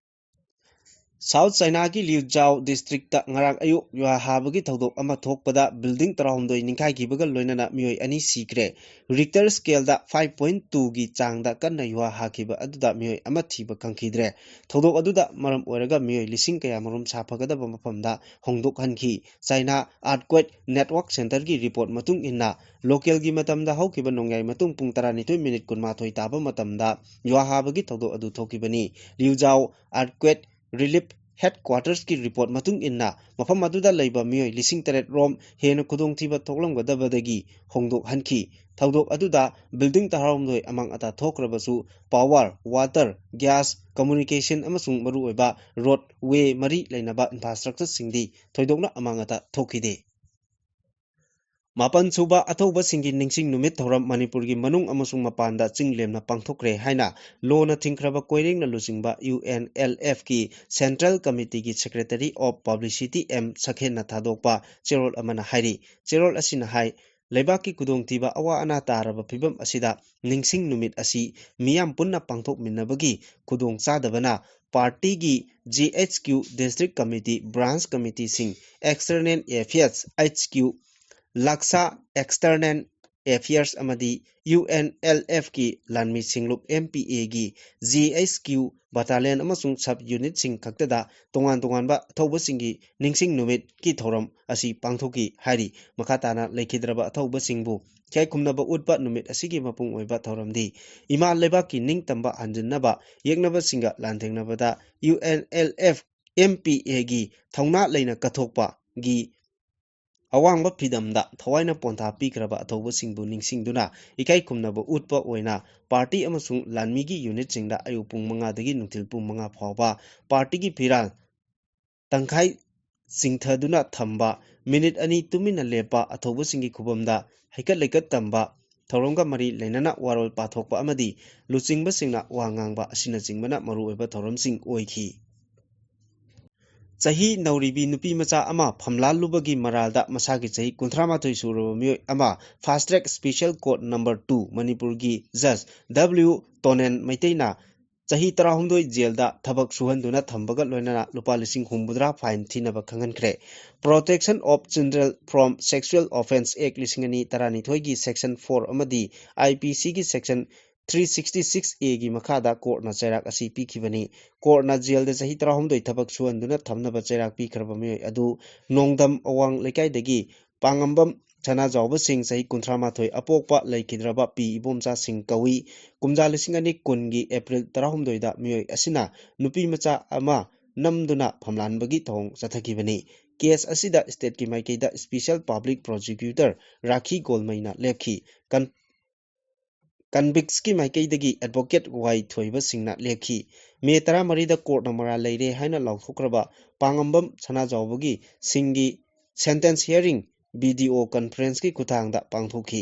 ꯁꯥꯎꯠ ꯆꯥꯏꯅꯥꯒꯤ ꯂꯤꯎꯖꯥꯎ ꯗꯤꯁꯇ꯭ꯔꯤꯛꯇ ꯉꯔꯥꯡ ꯑꯌꯨꯛ ꯌꯨꯍꯥ ꯍꯥꯕꯒꯤ ꯊꯧꯗꯣꯛ ꯑꯃ ꯊꯣꯛꯄꯗ ꯕꯤꯜꯗꯤꯡ ꯇꯔꯥꯍꯨꯝꯗꯣꯏ ꯅꯤꯡꯈꯥꯏꯈꯤꯕꯒ ꯂꯣꯏꯅꯅ ꯃꯤꯑꯣꯏ ꯑꯅꯤ ꯁꯤꯈ꯭ꯔꯦ꯫ ꯔꯤꯛꯇꯔ ꯁ꯭ꯀꯦꯜꯗ ꯐꯥꯏꯚ ꯄꯣꯏꯟ ꯇꯨꯒꯤ ꯆꯥꯡꯗ ꯀꯟꯅ ꯌꯨꯍꯥ ꯍꯥꯈꯤꯕ ꯑꯗꯨꯗ ꯃꯤꯑꯣꯏ ꯑꯃ ꯊꯤꯕ ꯈꯪꯈꯤꯗ꯭ꯔꯦ꯫ ꯊꯧꯗꯣꯛ ꯑꯗꯨꯗ ꯃꯔꯝ ꯑꯣꯏꯔꯒ ꯃꯤꯑꯣꯏ ꯂꯤꯁꯤꯡ ꯀꯌꯥꯃꯔꯨꯝ ꯁꯥꯐꯒꯗꯕ ꯃꯐꯝꯗ ꯍꯣꯡꯗꯣꯛꯍꯟꯈꯤ꯫ ꯆꯥꯏꯅꯥ ꯑꯥꯔꯠꯀ꯭ꯋꯦꯛ ꯅꯦꯠꯋꯥꯔꯛ ꯁꯦꯟꯇꯔꯒꯤ ꯔꯤꯄꯣꯔꯠ ꯃꯇꯨꯡ ꯏꯟꯅ, ꯂꯣꯀꯦꯜꯒꯤ ꯃꯇꯝꯗ ꯍꯧꯈꯤꯕ ꯅꯣꯡꯌꯥꯏ ꯃꯇꯨꯡ ꯄꯨꯡ ꯇꯔꯥꯅꯤꯊꯣꯏ ꯃꯤꯅꯤꯠ ꯀꯨꯟꯃꯥꯊꯣꯏ ꯇꯥꯕ ꯃꯇꯝꯗ ꯌꯨꯍꯥ ꯍꯥꯕꯒꯤ ꯊꯧꯗꯣꯛ ꯑꯗꯨ ꯊꯣꯛꯈꯤꯕꯅꯤ꯫ ꯂꯤꯎꯖꯥꯎ ꯑꯥꯔꯠꯀ꯭ꯋꯦꯛ ꯔꯤꯂꯤꯐ ꯍꯦꯗꯀ꯭ꯋꯥꯇꯔꯁꯀꯤ ꯔꯤꯄꯣꯔꯠ ꯃꯇꯨꯡ ꯏꯟꯅ, ꯃꯐꯝ ꯑꯗꯨꯗ ꯂꯩꯕ ꯃꯤꯑꯣꯏ ꯂꯤꯁꯤꯡ ꯇꯔꯦꯠ ꯔꯣꯝ ꯍꯦꯟꯅ ꯈꯨꯗꯣꯡꯊꯤꯕ ꯊꯣꯛꯂꯝꯒꯗꯕꯗꯒꯤ ꯍꯣꯡꯗꯣꯛꯍꯟꯈꯤ꯫ ꯊꯧꯗꯣꯛ ꯑꯗꯨꯗ ꯕꯤꯜꯗꯤꯡ ꯇꯔꯥꯍꯨꯝꯗꯣꯏ ꯑꯃꯥꯡ ꯑꯇꯥ ꯊꯣꯛꯈ꯭ꯔꯕꯁꯨ, ꯄꯥꯋꯔ, ꯋꯥꯇꯔ, ꯒ꯭ꯌꯥꯁ, ꯀꯝꯃ꯭ꯌꯨꯅꯤꯀꯦꯁꯟ ꯑꯃꯁꯨꯡ ꯃꯔꯨꯑꯣꯏꯕ ꯔꯣꯗ ꯋꯦ ꯃꯔꯤ ꯂꯩꯅꯕ ꯏꯟꯐ꯭ꯔꯥꯁ꯭ꯇ꯭ꯔꯛꯆꯔꯁꯤꯡꯗꯤ ꯊꯣꯏꯗꯣꯛꯅ ꯑꯃꯥꯡ ꯑꯇꯥ ꯊꯣꯛꯈꯤꯗꯦ꯫ ꯃꯥꯄꯟ ꯁꯨꯕ ꯑꯊꯧꯕꯁꯤꯡꯒꯤ ꯅꯤꯡꯁꯤꯡ ꯅꯨꯃꯤꯠ ꯊꯧꯔꯝ ꯃꯅꯤꯄꯨꯔꯒꯤ ꯃꯅꯨꯡ ꯑꯃꯁꯨꯡ ꯃꯄꯥꯟꯗ ꯆꯤꯡ ꯂꯦꯝꯅ ꯄꯥꯡꯊꯣꯛꯈ꯭ꯔꯦ ꯍꯥꯏꯅ ꯂꯣꯅ ꯊꯤꯡꯈ꯭ꯔꯕ ꯀꯣꯏꯔꯦꯡꯅ ꯂꯨꯆꯤꯡꯕ ꯌꯨ ꯑꯦꯟ ꯑꯦꯜ ꯑꯦꯐꯀꯤ ꯁꯦꯟꯇ꯭ꯔꯦꯜ ꯀꯃꯤꯇꯤꯒꯤ ꯁꯦꯀ꯭ꯔꯦꯇꯔꯤ ꯑꯣꯐ ꯄꯕ꯭ꯂꯤꯁꯤꯇꯤ ꯑꯦꯝ ꯁꯈꯦꯟꯅ ꯊꯥꯗꯣꯛꯄ ꯆꯦꯔꯣꯜ ꯑꯃꯅ ꯍꯥꯏꯔꯤ꯫ ꯆꯦꯔꯣꯜ ꯑꯁꯤꯅ ꯍꯥꯏ, ꯂꯩꯕꯥꯛꯀꯤ ꯈꯨꯗꯣꯡꯊꯤꯕ ꯑꯋꯥ ꯑꯅꯥ ꯇꯥꯔꯕ ꯐꯤꯕꯝ ꯑꯁꯤꯗ ꯅꯤꯡꯁꯤꯡ ꯅꯨꯃꯤꯠ ꯑꯁꯤ ꯃꯤꯌꯥꯝ ꯄꯨꯟꯅ ꯄꯥꯡꯊꯣꯛꯃꯤꯟꯅꯕꯒꯤ ꯈꯨꯗꯣꯡꯆꯥꯗꯕꯅ ꯄꯥꯔꯇꯤꯒꯤ G H Q, district committee, branch ꯀꯃꯤꯇꯤꯁꯤꯡ, ꯑꯦꯛꯁꯇꯔꯅꯦꯜ ꯑꯦꯐꯤꯌꯔꯁ, ꯑꯩꯆ ꯀ꯭ꯌꯨ, ꯂꯥꯛꯁꯥ ꯑꯦꯛꯁꯇꯔꯅꯦꯜ ꯑꯦꯐꯤꯌꯔꯁ ꯑꯃꯗꯤ ꯌꯨ ꯑꯦꯟ ꯑꯦꯜ ꯑꯦꯐꯀꯤ ꯂꯥꯟꯃꯤ ꯁꯤꯡꯂꯨꯞ ꯑꯦꯝ ꯄꯤ ꯑꯦꯒꯤ ꯖꯤ ꯑꯩꯆ ꯀ꯭ꯌꯨ ꯕꯇꯥꯂꯤꯌꯟ ꯑꯃꯁꯨꯡ ꯁꯕ ꯌꯨꯅꯤꯠꯁꯤꯡ ꯈꯛꯇꯗ ꯇꯣꯉꯥꯟ ꯇꯣꯉꯥꯟꯕ ꯑꯊꯧꯕꯁꯤꯡꯒꯤ ꯅꯤꯡꯁꯤꯡ ꯅꯨꯃꯤꯠꯀꯤ ꯊꯧꯔꯝ ꯑꯁꯤ ꯄꯥꯡꯊꯣꯛꯈꯤ ꯍꯥꯏꯔꯤ꯫ ꯃꯈꯥ ꯇꯥꯅ ꯂꯩꯈꯤꯗ꯭ꯔꯕ ꯑꯊꯧꯕꯁꯤꯡꯕꯨ ꯏꯀꯥꯏ ꯈꯨꯝꯅꯕ ꯎꯠꯄ ꯅꯨꯃꯤꯠ ꯑꯁꯤꯒꯤ ꯃꯄꯨꯡ ꯑꯣꯏꯕ ꯊꯧꯔꯝꯗꯤ ꯏꯃꯥ ꯂꯩꯕꯥꯛꯀꯤ ꯅꯤꯡꯇꯝꯕ ꯍꯟꯖꯤꯟꯅꯕ ꯌꯦꯛꯅꯕꯁꯤꯡꯒ ꯂꯥꯟꯊꯦꯡꯅꯕꯗ U N L F M P ꯑꯦꯒꯤ ꯊꯧꯅꯥ ꯂꯩꯅ ꯀꯠꯊꯣꯛꯄꯒꯤ ꯑꯋꯥꯡꯕ ꯐꯤꯗꯝꯗ ꯊꯋꯥꯏꯅ ꯄꯣꯟꯊꯥ ꯄꯤꯈ꯭ꯔꯕ ꯑꯊꯧꯕꯁꯤꯡꯕꯨ ꯅꯤꯡꯁꯤꯡꯗꯨꯅ ꯏꯀꯥꯏ ꯈꯨꯝꯅꯕ ꯎꯠꯄ ꯑꯣꯏꯅ ꯄꯥꯔꯇꯤ ꯑꯃꯁꯨꯡ ꯂꯥꯟꯃꯤꯒꯤ ꯌꯨꯅꯤꯠꯁꯤꯡꯗ ꯑꯌꯨꯛ ꯄꯨꯡ ꯃꯉꯥꯗꯒꯤ ꯅꯨꯡꯊꯤꯜ ꯄꯨꯡ ꯃꯉꯥ ꯐꯥꯎꯕ ꯄꯥꯔꯇꯤꯒꯤ ꯐꯤꯔꯥꯜ ꯇꯪꯈꯥꯏ ꯆꯤꯡꯊꯗꯨꯅ ꯊꯝꯕ, ꯃꯤꯅꯤꯠ ꯑꯅꯤ ꯇꯨꯃꯤꯟꯅ ꯂꯦꯞꯄ, ꯑꯊꯧꯕꯁꯤꯡꯒꯤ ꯈꯨꯕꯝꯗ ꯍꯩꯀꯠ ꯂꯩꯀꯠ ꯇꯝꯕ, ꯊꯧꯔꯝꯒ ꯃꯔꯤ ꯂꯩꯅꯅ ꯋꯥꯔꯣꯜ ꯄꯥꯊꯣꯛꯄ ꯑꯃꯗꯤ ꯂꯨꯆꯤꯡꯕꯁꯤꯡꯅ ꯋꯥ ꯉꯥꯡꯕ ꯑꯁꯤꯅꯆꯤꯡꯕꯅ ꯃꯔꯨꯑꯣꯏꯕ ꯊꯧꯔꯝꯁꯤꯡ ꯑꯣꯏꯈꯤ꯫ ꯆꯍꯤ ꯅꯧꯔꯤꯕꯤ ꯅꯨꯄꯤ ꯃꯆꯥ ꯑꯃ ꯐꯝꯂꯥꯜꯂꯨꯕꯒꯤ ꯃꯔꯥꯜꯗ ꯃꯁꯥꯒꯤ ꯆꯍꯤ ꯀꯨꯟꯊ꯭ꯔꯥ ꯃꯥꯊꯣꯏ ꯁꯨꯔꯕ ꯃꯤꯑꯣꯏ ꯑꯃ fast track special court number two ꯃꯅꯤꯄꯨꯔꯒꯤ ꯖꯖ ꯗꯕ꯭ꯂꯤꯎ ꯇꯣꯅꯦꯟ ꯃꯩꯇꯩꯅ ꯆꯍꯤ ꯇꯔꯥꯍꯨꯝꯗꯣꯏ ꯖꯦꯜꯗ ꯊꯕꯛ ꯁꯨꯍꯟꯗꯨꯅ ꯊꯝꯕꯒ ꯂꯣꯏꯅꯅ ꯂꯨꯄꯥ ꯂꯤꯁꯤꯡ ꯍꯨꯝꯐꯨꯇꯔꯥ fine ꯊꯤꯅꯕ ꯈꯪꯍꯟꯈ꯭ꯔꯦ꯫ Protection of Children from Sexual Offence Act ꯂꯤꯁꯤꯡ ꯑꯅꯤ ꯇꯔꯥꯅꯤꯊꯣꯏꯒꯤ section four ꯑꯃꯗꯤ I P C ꯒꯤ section three sixty six A ꯒꯤ ꯃꯈꯥꯗ courtꯅ ꯆꯩꯔꯥꯛ ꯑꯁꯤ ꯄꯤꯈꯤꯕꯅꯤ꯫ Courtꯅ ꯖꯦꯜꯗ ꯆꯍꯤ ꯇꯔꯥꯍꯨꯝꯗꯣꯏ ꯊꯕꯛ ꯁꯨꯍꯟꯗꯨꯅ ꯊꯝꯅꯕ ꯆꯩꯔꯥꯛ ꯄꯤꯈ꯭ꯔꯕ ꯃꯤꯑꯣꯏ ꯑꯗꯨ ꯅꯣꯡꯗꯝ ꯑꯋꯥꯡ ꯂꯩꯀꯥꯏꯗꯒꯤ ꯄꯥꯉꯝꯕꯝ ꯁꯅꯥꯖꯥꯎꯕꯁꯤꯡ ꯆꯍꯤ ꯀꯨꯟꯊ꯭ꯔꯥ ꯃꯥꯊꯣꯏ ꯑꯄꯣꯛꯄ ꯂꯩꯈꯤꯗ꯭ꯔꯕ ꯄꯤ ꯏꯕꯣꯝꯆꯥꯁꯤꯡ ꯀꯧꯏ꯫ ꯀꯨꯝꯖꯥ ꯂꯤꯁꯤꯡ ꯑꯅꯤ ꯀꯨꯟꯒꯤ April ꯇꯔꯥꯍꯨꯝꯗꯣꯏꯗ ꯃꯤꯑꯣꯏ ꯑꯁꯤꯅ ꯅꯨꯄꯤ ꯃꯆꯥ ꯑꯃ ꯅꯝꯗꯨꯅ ꯐꯝꯂꯥꯟꯕꯒꯤ ꯊꯧꯑꯣꯡ ꯆꯠꯊꯈꯤꯕꯅꯤ꯫ Case ꯑꯁꯤꯗ stateꯀꯤ ꯃꯥꯏꯀꯩꯗ Special Public Prosecutor ꯔꯥꯈꯤ ꯒꯣꯜꯃꯩꯅ ꯂꯦꯞꯈꯤ꯫ Con-, Convictsꯀꯤ ꯃꯥꯏꯀꯩꯗꯒꯤ Advocate ꯋꯥꯏ ꯊꯣꯏꯕꯁꯤꯡꯅ ꯂꯦꯞꯈꯤ꯫ May ꯇꯔꯥꯃꯔꯤꯗ courtꯅ ꯃꯔꯥꯜ ꯂꯩꯔꯦ ꯍꯥꯏꯅ ꯂꯥꯎꯊꯣꯛꯈ꯭ꯔꯕ ꯄꯥꯉꯝꯕꯝ ꯁꯅꯥꯖꯥꯎꯕꯒꯤ ꯁꯤꯡꯒꯤ sentence hearing video conferenceꯀꯤ ꯈꯨꯠꯊꯥꯡꯗ ꯄꯥꯡꯊꯣꯛꯈꯤ꯫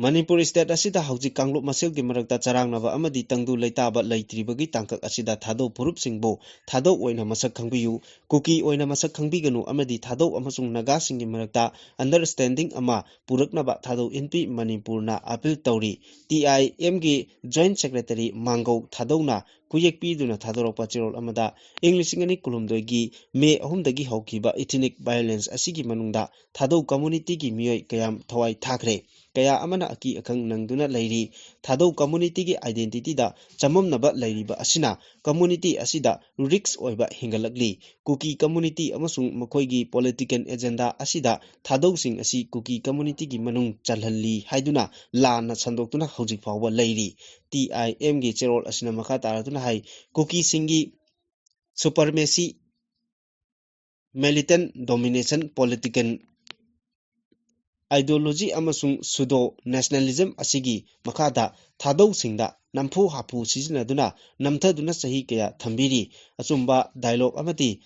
ꯃꯅꯤꯄꯨꯔ state ꯑꯁꯤꯗ ꯍꯧꯖꯤꯛ ꯀꯥꯡꯂꯨꯞ ꯃꯁꯦꯜꯒꯤ ꯃꯔꯛꯇ ꯆꯔꯥꯡꯅꯕ ꯑꯃꯗꯤ ꯇꯪꯗꯨ ꯂꯩꯇꯥꯕ ꯂꯩꯇ꯭ꯔꯤꯕꯒꯤ ꯇꯥꯡꯀꯛ ꯑꯁꯤꯗ ꯊꯥꯗꯧ ꯐꯨꯔꯨꯞꯁꯤꯡꯕꯨ ꯊꯥꯗꯧ ꯑꯣꯏꯅ ꯃꯁꯛ ꯈꯪꯕꯤꯌꯨ, ꯀꯨꯀꯤ ꯑꯣꯏꯅ ꯃꯁꯛ ꯈꯪꯕꯤꯒꯅꯨ ꯑꯃꯗꯤ ꯊꯥꯗꯧ ꯑꯃꯁꯨꯡ ꯅꯥꯒꯥꯁꯤꯡꯒꯤ ꯃꯔꯛꯇ understanding ꯑꯃ ꯄꯨꯔꯛꯅꯕ ꯊꯥꯗꯧ ꯏꯟꯄꯤ ꯃꯅꯤꯄꯨꯔꯅ appeal ꯇꯧꯔꯤ꯫ T I Mꯒꯤ Joint Secretary ꯃꯥꯡꯒꯧ ꯊꯥꯗꯧꯅ ꯈꯨꯌꯦꯛ ꯄꯤꯗꯨꯅ ꯊꯥꯗꯣꯔꯛꯄ ꯆꯦꯔꯣꯜ ꯑꯃꯗ ꯏꯪ ꯂꯤꯁꯤꯡ ꯑꯅꯤ ꯀꯨꯟꯍꯨꯝꯗꯣꯏꯒꯤ May ꯑꯍꯨꯝꯗꯒꯤ ꯍꯧꯈꯤꯕ ethnic violence ꯑꯁꯤꯒꯤ ꯃꯅꯨꯡꯗ ꯊꯥꯗꯧ communityꯒꯤ ꯃꯤꯑꯣꯏ ꯀꯌꯥꯝ ꯊꯋꯥꯏ ꯊꯥꯈ꯭ꯔꯦ꯫ ꯀꯌꯥ ꯑꯃꯅ ꯑꯀꯤ ꯑꯈꯪ ꯅꯪꯗꯨꯅ ꯂꯩꯔꯤ꯫ ꯊꯥꯗꯧ communityꯒꯤ identityꯗ ꯆꯃꯝꯅꯕ ꯂꯩꯔꯤꯕ ꯑꯁꯤꯅ community ꯑꯁꯤꯗ risk ꯑꯣꯏꯕ ꯍꯦꯟꯒꯠꯂꯛꯂꯤ꯫ ꯀꯨꯀꯤ community ꯑꯃꯁꯨꯡ ꯃꯈꯣꯏꯒꯤ political agenda ꯑꯁꯤꯗ ꯊꯥꯗꯧꯁꯤꯡ ꯑꯁꯤ ꯀꯨꯀꯤ communityꯒꯤ ꯃꯅꯨꯡ ꯆꯜꯍꯜꯂꯤ ꯍꯥꯏꯗꯨꯅ ꯂꯥꯟꯅ ꯁꯟꯗꯣꯛꯇꯨꯅ ꯍꯧꯖꯤꯛ ꯐꯥꯎꯕ ꯂꯩꯔꯤ꯫ T I Mꯒꯤ ꯆꯦꯔꯣꯜ ꯑꯁꯤꯅ ꯃꯈꯥ ꯇꯥꯔꯗꯨꯅ ꯍꯥꯏ, ꯀꯨꯀꯤꯁꯤꯡꯒꯤ supremacy, militant domination, political ideology ꯑꯃꯁꯨꯡ pseudo nationalism ꯑꯁꯤꯒꯤ ꯃꯈꯥꯗ ꯊꯥꯗꯧꯁꯤꯡꯗ ꯅꯝꯐꯨ ꯍꯥꯐꯨ ꯁꯤꯖꯤꯟꯅꯗꯨꯅ ꯅꯝꯊꯗꯨꯅ ꯆꯍꯤ ꯀꯌꯥ ꯊꯝꯕꯤꯔꯤ꯫ ꯑꯆꯨꯝꯕ dialogue ꯑꯃꯗꯤ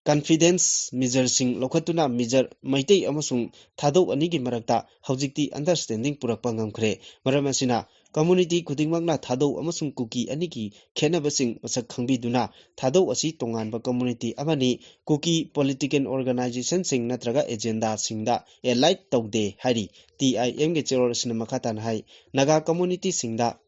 confidence measureꯁꯤꯡ ꯂꯧꯈꯠꯇꯨꯅ ꯃꯤꯖꯔ ꯃꯩꯇꯩ ꯑꯃꯁꯨꯡ ꯊꯥꯗꯧ ꯑꯅꯤꯒꯤ ꯃꯔꯛꯇ ꯍꯧꯖꯤꯛꯇꯤ understanding ꯄꯨꯔꯛꯄ ꯉꯝꯈ꯭ꯔꯦ꯫ ꯃꯔꯝ ꯑꯁꯤꯅ community ꯈꯨꯗꯤꯡꯃꯛꯅ ꯊꯥꯗꯧ ꯑꯃꯁꯨꯡ ꯀꯨꯀꯤ ꯑꯅꯤꯒꯤ ꯈꯦꯠꯅꯕꯁꯤꯡ ꯃꯁꯛ ꯈꯪꯕꯤꯗꯨꯅ ꯊꯥꯗꯧ ꯑꯁꯤ ꯇꯣꯉꯥꯟꯕ community ꯑꯃꯅꯤ, ꯀꯨꯀꯤ political organizationꯁꯤꯡ ꯅꯠꯇ꯭ꯔꯒ agendaꯁꯤꯡꯗ allied ꯇꯧꯗꯦ ꯍꯥꯏꯔꯤ꯫ T I Mꯒꯤ ꯆꯦꯔꯣꯜ ꯑꯁꯤꯅ ꯃꯈꯥ ꯇꯥꯅ ꯍꯥꯏ, ꯅꯥꯒꯥ communityꯁꯤꯡꯗ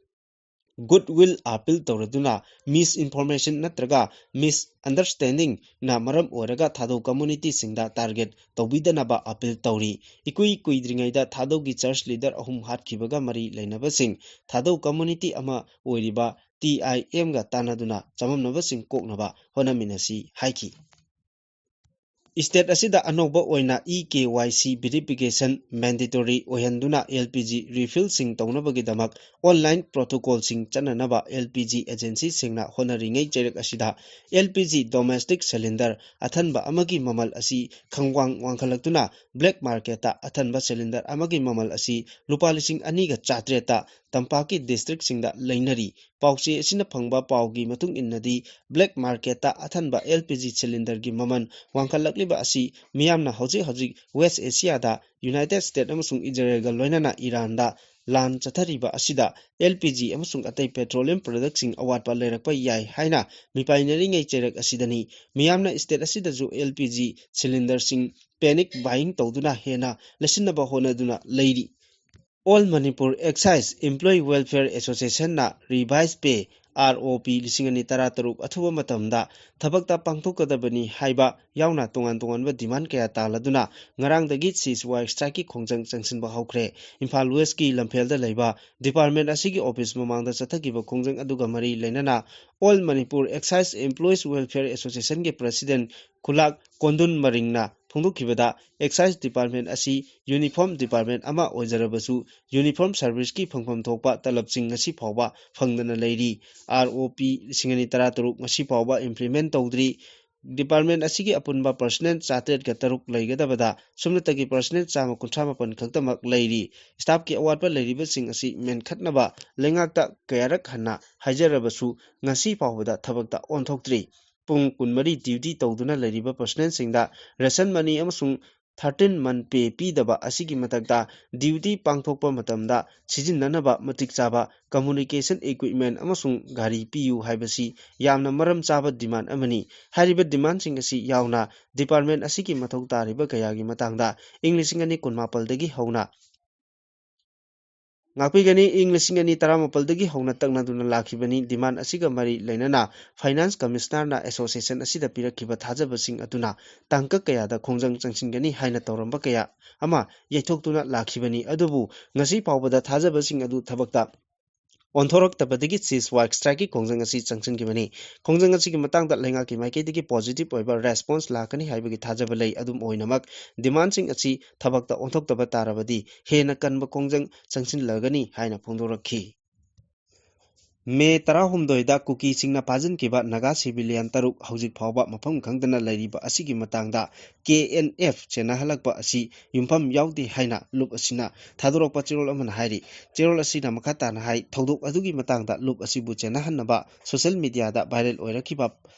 goodwill appeal ꯇꯧꯔꯗꯨꯅ misinformation ꯅꯠꯇ꯭ꯔꯒ misunderstanding ꯅ ꯃꯔꯝ ꯑꯣꯏꯔꯒ ꯊꯥꯗꯧ community ꯁꯤꯡꯗ target ꯇꯧꯕꯤꯗꯅꯕ appeal ꯇꯧꯔꯤ꯫ ꯏꯀꯨꯏ ꯀꯨꯏꯗ꯭ꯔꯤꯉꯩꯗ ꯊꯥꯗꯧꯒꯤ church leader ꯑꯍꯨꯝ ꯍꯥꯠꯈꯤꯕꯒ ꯃꯔꯤ ꯂꯩꯅꯕꯁꯤꯡ ꯊꯥꯗꯧ community ꯑꯃ ꯑꯣꯏꯔꯤꯕ T I M ꯒ ꯇꯥꯟꯅꯗꯨꯅ ꯆꯃꯝꯅꯕꯁꯤꯡ ꯀꯣꯛꯅꯕ ꯍꯣꯠꯅꯃꯤꯟꯅꯁꯤ ꯍꯥꯏꯈꯤ꯫ State ꯑꯁꯤꯗ ꯑꯅꯧꯕ ꯑꯣꯏꯅ E K Y C verification mandatory ꯑꯣꯏꯍꯟꯗꯨꯅ L P G refill ꯁꯤꯡ ꯇꯧꯅꯕꯒꯤꯗꯃꯛ online protocol ꯁꯤꯡ ꯆꯠꯅꯅꯕ L P G agency ꯁꯤꯡꯅ ꯍꯣꯠꯅꯔꯤꯉꯩ ꯆꯩꯔꯛ ꯑꯁꯤꯗ L P G domestic cylinder ꯑꯊꯟꯕ ꯑꯃꯒꯤ ꯃꯃꯜ ꯑꯁꯤ ꯈꯪꯋꯥꯡ ꯋꯥꯡꯈꯠꯂꯛꯇꯨꯅ black market ꯇ ꯑꯊꯟꯕ cylinder ꯑꯃꯒꯤ ꯃꯃꯜ ꯑꯁꯤ ꯂꯨꯄꯥ ꯂꯤꯁꯤꯡ ꯑꯅꯤꯒ ꯆꯥꯇ꯭ꯔꯦꯠꯇ ꯇꯝꯄꯥꯛꯀꯤ district ꯁꯤꯡꯗ ꯂꯩꯅꯔꯤ꯫ ꯄꯥꯎꯆꯦ ꯑꯁꯤꯅ ꯐꯪꯕ ꯄꯥꯎꯒꯤ ꯃꯇꯨꯡ ꯏꯟꯅꯗꯤ, black market ꯇ ꯑꯊꯟꯕ L P G cylinder ꯒꯤ ꯃꯃꯜ ꯋꯥꯡꯈꯠꯂꯛꯂꯤꯕ ꯑꯁꯤ ꯃꯤꯌꯥꯝꯅ ꯍꯧꯖꯤꯛ ꯍꯧꯖꯤꯛ West Asia ꯗ United States ꯑꯃꯁꯨꯡ ꯏꯖꯔꯦꯜꯒ ꯂꯣꯏꯅꯅ ꯏꯔꯥꯟꯗ ꯂꯥꯟ ꯆꯠꯊꯔꯤꯕ ꯑꯁꯤꯗ L P G ꯑꯃꯁꯨꯡ ꯑꯇꯩ petroleum product ꯁꯤꯡ ꯑꯋꯥꯠꯄ ꯂꯩꯔꯛꯄ ꯌꯥꯏ ꯍꯥꯏꯅ ꯃꯤꯄꯥꯏꯅꯔꯤꯉꯩ ꯆꯩꯔꯛ ꯑꯁꯤꯗꯅꯤ꯫ ꯃꯤꯌꯥꯝꯅ state ꯑꯁꯤꯗꯁꯨ L P G cylinder ꯁꯤꯡ panic buying ꯇꯧꯗꯨꯅ ꯍꯦꯟꯅ ꯂꯩꯁꯤꯟꯅꯕ ꯍꯣꯠꯅꯗꯨꯅ ꯂꯩꯔꯤ꯫ All Manipur Excise Employee Welfare Association ꯅ revised pay, R O P, ꯂꯤꯁꯤꯡ ꯑꯅꯤ ꯇꯔꯥꯇꯔꯨꯛ ꯑꯊꯨꯕ ꯃꯇꯝꯗ ꯊꯕꯛꯇ ꯄꯥꯡꯊꯣꯛꯀꯗꯕꯅꯤ ꯍꯥꯏꯕ ꯌꯥꯎꯅ ꯇꯣꯉꯥꯟ ꯇꯣꯉꯥꯟꯕ demand ꯀꯌꯥ ꯇꯥꯜꯂꯗꯨꯅ ꯉꯔꯥꯡꯗꯒꯤ ceasefire strike ꯀꯤ ꯈꯣꯡꯖꯪ ꯆꯪꯁꯤꯟꯕ ꯍꯧꯈ꯭ꯔꯦ꯫ ꯏꯝꯐꯥꯜ West ꯀꯤ ꯂꯝꯐꯦꯜꯗ ꯂꯩꯕ department ꯑꯁꯤꯒꯤ office ꯃꯃꯥꯡꯗ ꯆꯠꯊꯈꯤꯕ ꯈꯣꯡꯖꯪ ꯑꯗꯨꯒ ꯃꯔꯤ ꯂꯩꯅꯅ All Manipur Excise Employees Welfare Association ꯒꯤ president ꯈꯨꯂꯥꯛ ꯀꯣꯟꯗꯨꯟ ꯃꯔꯤꯡꯅ ꯐꯣꯡꯗꯣꯛꯈꯤꯕꯗ, excise department ꯑꯁꯤ uniform department ꯑꯃ ꯑꯣꯏꯖꯔꯕꯁꯨ, uniform service ꯀꯤ ꯐꯪꯐꯝ ꯊꯣꯛꯄ ꯇꯂꯕꯁꯤꯡ ꯉꯁꯤ ꯐꯥꯎꯕ ꯐꯪꯗꯅ ꯂꯩꯔꯤ꯫ R O P ꯂꯤꯁꯤꯡ ꯑꯅꯤ ꯇꯔꯥꯇꯔꯨꯛ ꯉꯁꯤ ꯐꯥꯎꯕ implement ꯇꯧꯗ꯭ꯔꯤ꯫ Department ꯑꯁꯤꯒꯤ ꯑꯄꯨꯟꯕ personnel ꯆꯥꯇ꯭ꯔꯦꯠꯀ ꯇꯔꯨꯛ ꯂꯩꯒꯗꯕꯗ, ꯁꯨꯞꯅꯇꯒꯤ personnel ꯆꯥꯝꯃ ꯀꯨꯟꯊ꯭ꯔꯥ ꯃꯥꯄꯟ ꯈꯛꯇꯃꯛ ꯂꯩꯔꯤ꯫ Staff ꯀꯤ ꯑꯋꯥꯠꯄ ꯂꯩꯔꯤꯕꯁꯤꯡ ꯑꯁꯤ ꯃꯦꯟꯈꯠꯅꯕ ꯂꯩꯉꯥꯛꯇ ꯀꯌꯥꯔꯛ ꯍꯟꯅ ꯍꯥꯏꯖꯔꯕꯁꯨ, ꯉꯁꯤ ꯐꯥꯎꯕꯗ ꯊꯕꯛꯇ ꯑꯣꯟꯊꯣꯛꯇ꯭ꯔꯤ꯫ ꯄꯨꯡ ꯀꯨꯟꯃꯔꯤ duty ꯇꯧꯗꯨꯅ ꯂꯩꯔꯤꯕ personnel ꯁꯤꯡꯗ ration money ꯑꯃꯁꯨꯡ thirteen month pay ꯄꯤꯗꯕ ꯑꯁꯤꯒꯤ ꯃꯊꯛꯇ, duty ꯄꯥꯡꯊꯣꯛꯄ ꯃꯇꯝꯗ ꯁꯤꯖꯤꯟꯅꯅꯕ ꯃꯇꯤꯛ ꯆꯥꯕ communication equipment ꯑꯃꯁꯨꯡ ꯒꯥꯔꯤ ꯄꯤꯌꯨ ꯍꯥꯏꯕꯁꯤ ꯌꯥꯝꯅ ꯃꯔꯝ ꯆꯥꯕ demand ꯑꯃꯅꯤ꯫ ꯍꯥꯏꯔꯤꯕ demand ꯁꯤꯡ ꯑꯁꯤ ꯌꯥꯎꯅ department ꯑꯁꯤꯒꯤ ꯃꯊꯧ ꯇꯥꯔꯤꯕ ꯀꯌꯥꯒꯤ ꯃꯇꯥꯡꯗ ꯏꯪ ꯂꯤꯁꯤꯡ ꯑꯅꯤ ꯀꯨꯟꯃꯥꯄꯜꯗꯒꯤ ꯍꯧꯅ ꯉꯥꯛꯄꯤꯒꯅꯤ꯫ ꯏꯪ ꯂꯤꯁꯤꯡ ꯑꯅꯤ ꯇꯔꯥꯃꯥꯄꯜꯗꯒꯤ ꯍꯧꯅ ꯇꯛꯅꯗꯨꯅ ꯂꯥꯛꯈꯤꯕꯅꯤ꯫ Demand ꯑꯁꯤꯒ ꯃꯔꯤ ꯂꯩꯅꯅ Finance Commissionerꯅ association ꯑꯁꯤꯗ ꯄꯤꯔꯛꯈꯤꯕ ꯊꯥꯖꯕꯁꯤꯡ ꯑꯗꯨꯅ ꯇꯥꯡꯀꯛ ꯀꯌꯥꯗ ꯈꯣꯡꯖꯪ ꯆꯪꯁꯤꯟꯒꯅꯤ ꯍꯥꯏꯅ ꯇꯧꯔꯝꯕ ꯀꯌꯥ ꯑꯃ ꯌꯩꯊꯣꯛꯇꯨꯅ ꯂꯥꯛꯈꯤꯕꯅꯤ꯫ ꯑꯗꯨꯕꯨ ꯉꯁꯤ ꯐꯥꯎꯕꯗ ꯊꯥꯖꯕꯁꯤꯡ ꯑꯗꯨ ꯊꯕꯛꯇ ꯑꯣꯟꯊꯣꯔꯛꯇꯕꯗꯒꯤ ceasefire strikeꯀꯤ ꯈꯣꯡꯖꯪ ꯑꯁꯤ ꯆꯪꯁꯤꯟꯈꯤꯕꯅꯤ꯫ ꯈꯣꯡꯖꯪ ꯑꯁꯤꯒꯤ ꯃꯇꯥꯡꯗ ꯂꯩꯉꯥꯛꯀꯤ ꯃꯥꯏꯀꯩꯗꯒꯤ positive ꯑꯣꯏꯕ response ꯂꯥꯛꯀꯅꯤ ꯍꯥꯏꯕꯒꯤ ꯊꯥꯖꯕ ꯂꯩ꯫ ꯑꯗꯨꯝ ꯑꯣꯏꯅꯃꯛ, demandꯁꯤꯡ ꯑꯁꯤ ꯊꯕꯛꯇ ꯑꯣꯟꯊꯣꯛꯇꯕ ꯇꯥꯔꯕꯗꯤ ꯍꯦꯟꯅ ꯀꯟꯕ ꯈꯣꯡꯖꯪ ꯆꯪꯁꯤꯜꯂꯒꯅꯤ ꯍꯥꯏꯅ ꯐꯣꯡꯗꯣꯔꯛꯈꯤ꯫ ꯃꯦ ꯇꯔꯥꯍꯨꯝꯗꯣꯏꯗ ꯀꯨꯀꯤꯁꯤꯡꯅ ꯐꯥꯖꯤꯟꯈꯤꯕ ꯅꯥꯒꯥ civilian ꯇꯔꯨꯛ ꯍꯧꯖꯤꯛ ꯐꯥꯎꯕ ꯃꯐꯝ ꯈꯪꯗꯅ ꯂꯩꯔꯤꯕ ꯑꯁꯤꯒꯤ ꯃꯇꯥꯡꯗ ꯀꯦ ꯑꯦꯟ ꯑꯦꯐ ꯆꯦꯟꯅꯍꯜꯂꯛꯄ ꯑꯁꯤ ꯌꯨꯝꯐꯝ ꯌꯥꯎꯗꯦ ꯍꯥꯏꯅ ꯂꯨꯞ ꯑꯁꯤꯅ ꯊꯥꯗꯣꯔꯛꯄ ꯆꯦꯔꯣꯜ ꯑꯃꯅ ꯍꯥꯏꯔꯤ꯫ ꯆꯦꯔꯣꯜ ꯑꯁꯤꯅ ꯃꯈꯥ ꯇꯥꯅ ꯍꯥꯏ, ꯊꯧꯗꯣꯛ ꯑꯗꯨꯒꯤ ꯃꯇꯥꯡꯗ ꯂꯨꯞ ꯑꯁꯤꯕꯨ ꯆꯦꯟꯅꯍꯟꯅꯕ social mediaꯗ viral ꯑꯣꯏꯔꯛꯈꯤꯕ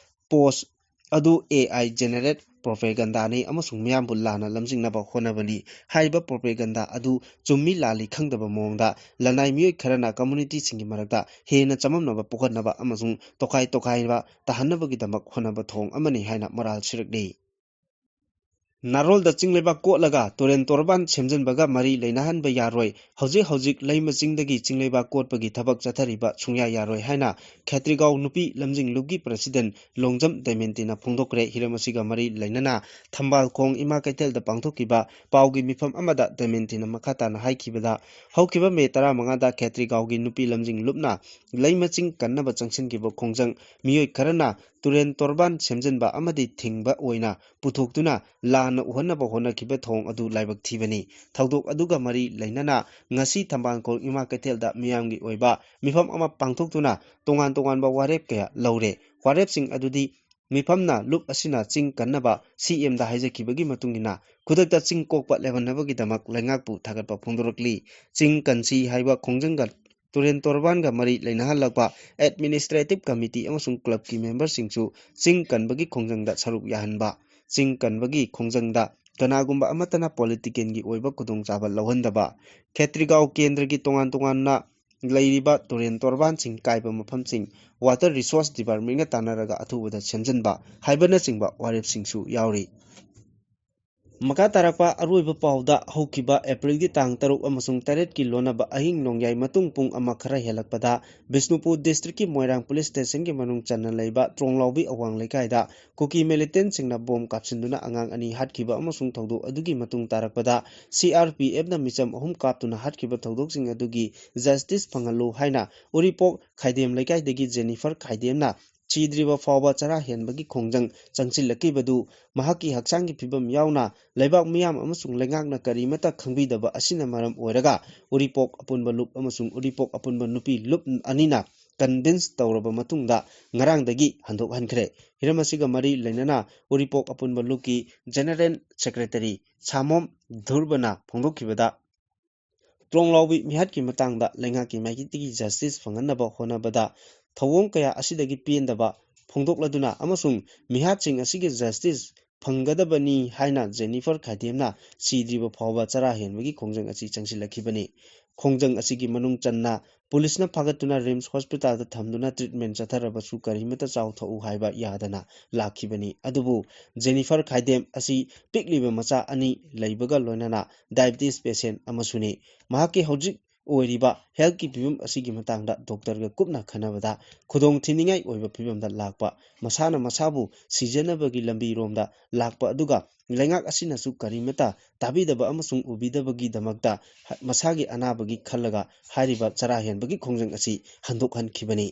post ꯑꯗꯨ A I generate propagandaꯅꯤ ꯑꯃꯁꯨꯡ ꯃꯤꯌꯥꯝꯕꯨ ꯂꯥꯟꯅ ꯂꯝꯖꯤꯡꯅꯕ ꯍꯣꯠꯅꯕꯅꯤ꯫ ꯍꯥꯏꯔꯤꯕ propaganda ꯑꯗꯨ ꯆꯨꯝꯃꯤ ꯂꯥꯜꯂꯤ ꯈꯪꯗꯕ ꯃꯑꯣꯡꯗ ꯂꯅꯥꯏ ꯃꯤꯑꯣꯏ ꯈꯔꯅ communityꯁꯤꯡꯒꯤ ꯃꯔꯛꯇ ꯍꯦꯟꯅ ꯆꯃꯝꯅꯕ ꯄꯣꯛꯍꯟꯅꯕ ꯑꯃꯁꯨꯡ ꯇꯣꯈꯥꯏ ꯇꯣꯈꯥꯏꯕ ꯇꯥꯍꯟꯅꯕꯒꯤꯗꯃꯛ ꯍꯣꯠꯅꯕ ꯊꯧꯑꯣꯡ ꯑꯃꯅꯤ ꯍꯥꯏꯅ ꯃꯔꯥꯜ ꯁꯤꯔꯛꯂꯤ꯫ ꯅꯥꯔꯣꯜꯗ ꯆꯤꯡꯂꯩꯕꯥꯛ ꯀꯣꯠꯂꯒ ꯇꯨꯔꯦꯟ ꯇꯣꯔꯕꯥꯟ ꯁꯦꯝꯖꯤꯟꯕꯒ ꯃꯔꯤ ꯂꯩꯅꯍꯟꯕ ꯌꯥꯔꯣꯏ꯫ ꯍꯧꯖꯤꯛ ꯍꯧꯖꯤꯛ ꯂꯩꯃ ꯆꯤꯡꯗꯒꯤ ꯆꯤꯡꯂꯩꯕꯥꯛ ꯀꯣꯠꯄꯒꯤ ꯊꯕꯛ ꯆꯠꯊꯔꯤꯕ ꯁꯨꯡꯌꯥ ꯌꯥꯔꯣꯏ ꯍꯥꯏꯅ ꯈꯦꯇ꯭ꯔꯤꯒꯥꯎ ꯅꯨꯄꯤ ꯂꯝꯖꯤꯡ ꯂꯨꯞꯀꯤ president ꯂꯣꯡꯖꯝ ꯗꯥꯏꯃꯦꯟꯇꯤꯅ ꯐꯣꯡꯗꯣꯛꯈ꯭ꯔꯦ꯫ ꯍꯤꯔꯝ ꯑꯁꯤꯒ ꯃꯔꯤ ꯂꯩꯅꯅ ꯊꯝꯕꯥꯜ ꯈꯣꯡ ꯏꯃꯥ ꯀꯩꯊꯦꯜꯗ ꯄꯥꯡꯊꯣꯛꯈꯤꯕ ꯄꯥꯎꯒꯤ ꯃꯤꯐꯝ ꯑꯃꯗ ꯗꯥꯏꯃꯦꯟꯇꯤꯅ ꯃꯈꯥ ꯇꯥꯅ ꯍꯥꯏꯈꯤꯕꯗ, ꯍꯧꯈꯤꯕ ꯃꯦ ꯇꯔꯥꯃꯉꯥꯗ ꯈꯦꯇ꯭ꯔꯤꯒꯥꯎꯒꯤ ꯅꯨꯄꯤ ꯂꯝꯖꯤꯡ ꯂꯨꯞꯅ ꯂꯩꯃ ꯆꯤꯡ ꯀꯟꯅꯕ ꯆꯪꯁꯤꯟꯈꯤꯕ ꯈꯣꯡꯖꯪ ꯃꯤꯑꯣꯏ ꯈꯔꯅ ꯇꯨꯔꯦꯟ ꯇꯣꯔꯕꯥꯟ ꯁꯦꯝꯖꯤꯟꯕ ꯑꯃꯗꯤ ꯊꯤꯡꯕ ꯑꯣꯏꯅ ꯄꯨꯊꯣꯛꯇꯨꯅ ꯂꯥꯟꯅ ꯎꯍꯟꯅꯕ ꯍꯣꯠꯅꯈꯤꯕ ꯊꯧꯑꯣꯡ ꯑꯗꯨ ꯂꯥꯏꯕꯛ ꯊꯤꯕꯅꯤ꯫ ꯊꯧꯗꯣꯛ ꯑꯗꯨꯒ ꯃꯔꯤ ꯂꯩꯅꯅ ꯉꯁꯤ ꯊꯝꯕꯥꯜ ꯈꯣꯡ ꯏꯃꯥ ꯀꯩꯊꯦꯜꯗ ꯃꯤꯌꯥꯝꯒꯤ ꯑꯣꯏꯕ ꯃꯤꯐꯝ ꯑꯃ ꯄꯥꯡꯊꯣꯛꯇꯨꯅ ꯇꯣꯉꯥꯟ ꯇꯣꯉꯥꯟꯕ ꯋꯥꯔꯦꯞ ꯀꯌꯥ ꯂꯧꯔꯦ꯫ ꯋꯥꯔꯦꯞꯁꯤꯡ ꯑꯗꯨꯗꯤ ꯃꯤꯐꯝꯅ ꯂꯨꯞ ꯑꯁꯤꯅ ꯆꯤꯡ ꯀꯟꯅꯕ ꯁꯤ ꯑꯦꯝꯗ ꯍꯥꯏꯖꯈꯤꯕꯒꯤ ꯃꯇꯨꯡ ꯏꯟꯅ ꯈꯨꯗꯛꯇ ꯆꯤꯡ ꯀꯣꯛꯄ ꯂꯦꯞꯍꯟꯅꯕꯒꯤꯗꯃꯛ ꯂꯩꯉꯥꯛꯄꯨ ꯊꯥꯒꯠꯄ ꯐꯣꯡꯗꯣꯔꯛꯂꯤ꯫ ꯆꯤꯡ ꯀꯟꯁꯤ ꯍꯥꯏꯕ ꯈꯣꯡꯖꯪꯒ ꯇꯨꯔꯦꯟ ꯇꯣꯔꯕꯥꯟꯒ ꯃꯔꯤ ꯂꯩꯅꯍꯜꯂꯛꯄ administrative committee ꯑꯃꯁꯨꯡ clubꯀꯤ memberꯁꯤꯡꯁꯨ ꯆꯤꯡ ꯀꯟꯕꯒꯤ ꯈꯣꯡꯖꯪꯗ ꯁꯔꯨꯛ ꯌꯥꯍꯟꯕ꯫ ꯆꯤꯡ ꯀꯟꯕꯒꯤ ꯈꯣꯡꯖꯪꯗ ꯀꯅꯥꯒꯨꯝꯕ ꯑꯃꯠꯇꯅ politicalꯒꯤ ꯑꯣꯏꯕ ꯈꯨꯗꯣꯡꯆꯥꯕ ꯂꯧꯍꯟꯗꯕ꯫ ꯈꯦꯇ꯭ꯔꯤꯒꯥꯎ ꯀꯦꯟꯗ꯭ꯔꯒꯤ ꯇꯣꯉꯥꯟ ꯇꯣꯉꯥꯟꯅ ꯂꯩꯔꯤꯕ ꯇꯨꯔꯦꯟ ꯇꯣꯔꯕꯥꯟꯁꯤꯡ ꯀꯥꯏꯕ ꯃꯐꯝꯁꯤꯡ Water Resource Departmentꯒ ꯇꯥꯟꯅꯔꯒ ꯑꯊꯨꯕꯗ ꯁꯦꯝꯖꯤꯟꯕ ꯍꯥꯏꯕꯅꯆꯤꯡꯕ ꯋꯥꯔꯦꯞꯁꯤꯡꯁꯨ ꯌꯥꯎꯔꯤ꯫ ꯃꯈꯥ ꯇꯥꯔꯛꯄ ꯑꯔꯣꯏꯕ ꯄꯥꯎꯗ, ꯍꯧꯈꯤꯕ ꯑꯦꯄ꯭ꯔꯤꯜꯒꯤ ꯇꯥꯡ ꯇꯔꯨꯛ ꯑꯃꯁꯨꯡ ꯇꯔꯦꯠꯀꯤ ꯂꯣꯟꯅꯕ ꯑꯍꯤꯡ ꯅꯣꯡꯌꯥꯏ ꯃꯇꯨꯡ ꯄꯨꯡ ꯑꯃ ꯈꯔ ꯍꯦꯜꯂꯛꯄꯗ ꯕꯤꯁꯅꯨꯄꯨꯔ ꯗꯤꯁꯇ꯭ꯔꯤꯛꯀꯤ ꯃꯣꯏꯔꯥꯡ ꯄꯨꯂꯤꯁ ꯁ꯭ꯇꯦꯁꯟꯒꯤ ꯃꯅꯨꯡ ꯆꯟꯅ ꯂꯩꯕ ꯇ꯭ꯔꯣꯡꯂꯥꯎꯕꯤ ꯑꯋꯥꯡ ꯂꯩꯀꯥꯏꯗ ꯀꯨꯀꯤ ꯃꯤꯂꯤꯇꯦꯟꯁꯤꯡꯅ ꯕꯣꯝ ꯀꯥꯞꯁꯤꯟꯗꯨꯅ ꯑꯉꯥꯡ ꯑꯅꯤ ꯍꯥꯠꯈꯤꯕ ꯑꯃꯁꯨꯡ ꯊꯧꯗꯣꯛ ꯑꯗꯨꯒꯤ ꯃꯇꯨꯡ ꯇꯥꯔꯛꯄꯗ ꯁꯤ ꯑꯥꯔ ꯄꯤ ꯑꯦꯐꯅ ꯃꯤꯆꯝ ꯑꯍꯨꯝ ꯀꯥꯞꯇꯨꯅ ꯍꯥꯠꯈꯤꯕ ꯊꯧꯗꯣꯛꯁꯤꯡ ꯑꯗꯨꯒꯤ ꯖꯁꯇꯤꯁ ꯐꯪꯍꯜꯂꯨ ꯍꯥꯏꯅ ꯎꯔꯤꯄꯣꯛ ꯈꯥꯏꯗꯦꯝ ꯂꯩꯀꯥꯏꯗꯒꯤ ꯖꯦꯅꯤꯐꯔ ꯈꯥꯏꯗꯦꯝꯅ ꯁꯤꯗ꯭ꯔꯤꯕ ꯐꯥꯎꯕ ꯆꯔꯥ ꯍꯦꯟꯕꯒꯤ ꯈꯣꯡꯖꯪ ꯆꯪꯁꯤꯜꯂꯛꯈꯤꯕꯗꯨ ꯃꯍꯥꯛꯀꯤ ꯍꯛꯆꯥꯡꯒꯤ ꯐꯤꯕꯝ ꯌꯥꯎꯅ ꯂꯩꯕꯥꯛ ꯃꯤꯌꯥꯝ ꯑꯃꯁꯨꯡ ꯂꯩꯉꯥꯛꯅ ꯀꯔꯤꯃꯠꯇ ꯈꯪꯕꯤꯗꯕ ꯑꯁꯤꯅ ꯃꯔꯝ ꯑꯣꯏꯔꯒ ꯎꯔꯤꯄꯣꯛ ꯑꯄꯨꯟꯕ ꯂꯨꯞ ꯑꯃꯁꯨꯡ ꯎꯔꯤꯄꯣꯛ ꯑꯄꯨꯟꯕ ꯅꯨꯄꯤ ꯂꯨꯞ ꯑꯅꯤꯅ ꯀꯟꯚꯤꯟꯁ ꯇꯧꯔꯕ ꯃꯇꯨꯡꯗ ꯉꯔꯥꯡꯗꯒꯤ ꯍꯟꯗꯣꯛꯍꯟꯈ꯭ꯔꯦ꯫ ꯍꯤꯔꯝ ꯑꯁꯤꯒ ꯃꯔꯤ ꯂꯩꯅꯅ ꯎꯔꯤꯄꯣꯛ ꯑꯄꯨꯟꯕ ꯂꯨꯞꯀꯤ ꯖꯦꯅꯔꯦꯜ ꯁꯦꯀ꯭ꯔꯦꯇꯔꯤ ꯁꯥꯃꯣꯝ ꯙꯨꯔꯕꯅ ꯐꯣꯡꯗꯣꯛꯈꯤꯕꯗ, ꯇ꯭ꯔꯣꯡꯂꯥꯎꯕꯤ ꯃꯤꯍꯥꯠꯀꯤ ꯃꯇꯥꯡꯗ ꯂꯩꯉꯥꯛꯀꯤ ꯃꯥꯏꯀꯩꯗꯒꯤ ꯖꯁꯇꯤꯁ ꯐꯪꯍꯟꯅꯕ ꯍꯣꯠꯅꯕꯗ ꯊꯧꯑꯣꯡ ꯀꯌꯥ ꯑꯁꯤꯗꯒꯤ ꯄꯦꯟꯗꯕ ꯐꯣꯡꯗꯣꯛꯂꯗꯨꯅ ꯑꯃꯁꯨꯡ ꯃꯤꯍꯥꯠꯁꯤꯡ ꯑꯁꯤꯒꯤ ꯖꯁꯇꯤꯁ ꯐꯪꯒꯗꯕꯅꯤ ꯍꯥꯏꯅ ꯖꯦꯅꯤꯐꯔ ꯈꯥꯏꯗꯦꯝꯅ ꯁꯤꯗ꯭ꯔꯤꯕ ꯐꯥꯎꯕ ꯆꯔꯥ ꯍꯦꯟꯕꯒꯤ ꯈꯣꯡꯖꯪ ꯑꯁꯤ ꯆꯪꯁꯤꯜꯂꯛꯈꯤꯕꯅꯤ꯫ ꯈꯣꯡꯖꯪ ꯑꯁꯤꯒꯤ ꯃꯅꯨꯡ ꯆꯟꯅ ꯄꯨꯂꯤꯁꯅ ꯐꯥꯒꯠꯇꯨꯅ ꯔꯤꯝꯁ ꯍꯣꯁꯄꯤꯇꯥꯜꯗ ꯊꯝꯗꯨꯅ ꯇ꯭ꯔꯤꯠꯃꯦꯟ ꯆꯠꯊꯔꯕꯁꯨ ꯀꯔꯤꯃꯠꯇ ꯆꯥꯎꯊꯣꯛꯎ ꯍꯥꯏꯕ ꯌꯥꯗꯅ ꯂꯥꯛꯈꯤꯕꯅꯤ꯫ ꯑꯗꯨꯕꯨ ꯖꯦꯅꯤꯐꯔ ꯈꯥꯏꯗꯦꯝ ꯑꯁꯤ ꯄꯤꯛꯂꯤꯕ ꯃꯆꯥ ꯑꯅꯤ ꯂꯩꯕꯒ ꯂꯣꯏꯅꯅ ꯗꯥꯏꯕꯤꯇꯤꯁ ꯄꯦꯁꯦꯟ ꯑꯃꯁꯨꯅꯤ꯫ ꯃꯍꯥꯛꯀꯤ ꯍꯧꯖꯤꯛ ꯑꯣꯏꯔꯤꯕ ꯍꯦꯜꯊꯀꯤ ꯐꯤꯕꯝ ꯑꯁꯤꯒꯤ ꯃꯇꯥꯡꯗ ꯗꯣꯛꯇꯔꯒ ꯀꯨꯞꯅ ꯈꯟꯅꯕꯗ ꯈꯨꯗꯣꯡ ꯊꯤꯅꯤꯡꯉꯥꯏ ꯑꯣꯏꯕ ꯐꯤꯕꯝꯗ ꯂꯥꯛꯄ, ꯃꯁꯥꯅ ꯃꯁꯥꯕꯨ ꯁꯤꯖꯅꯕꯒꯤ ꯂꯝꯕꯤꯔꯣꯝꯗ ꯂꯥꯛꯄ ꯑꯗꯨꯒ ꯂꯩꯉꯥꯛ ꯑꯁꯤꯅꯁꯨ ꯀꯔꯤꯃꯠꯇ ꯇꯥꯕꯤꯗꯕ ꯑꯃꯁꯨꯡ ꯎꯕꯤꯗꯕꯒꯤꯗꯃꯛꯇ ꯃꯁꯥꯒꯤ ꯑꯅꯥꯕꯒꯤ ꯈꯜꯂꯒ ꯍꯥꯏꯔꯤꯕ ꯆꯔꯥ ꯍꯦꯟꯕꯒꯤ ꯈꯣꯡꯖꯪ ꯑꯁꯤ ꯍꯟꯗꯣꯛꯍꯟꯈꯤꯕꯅꯤ꯫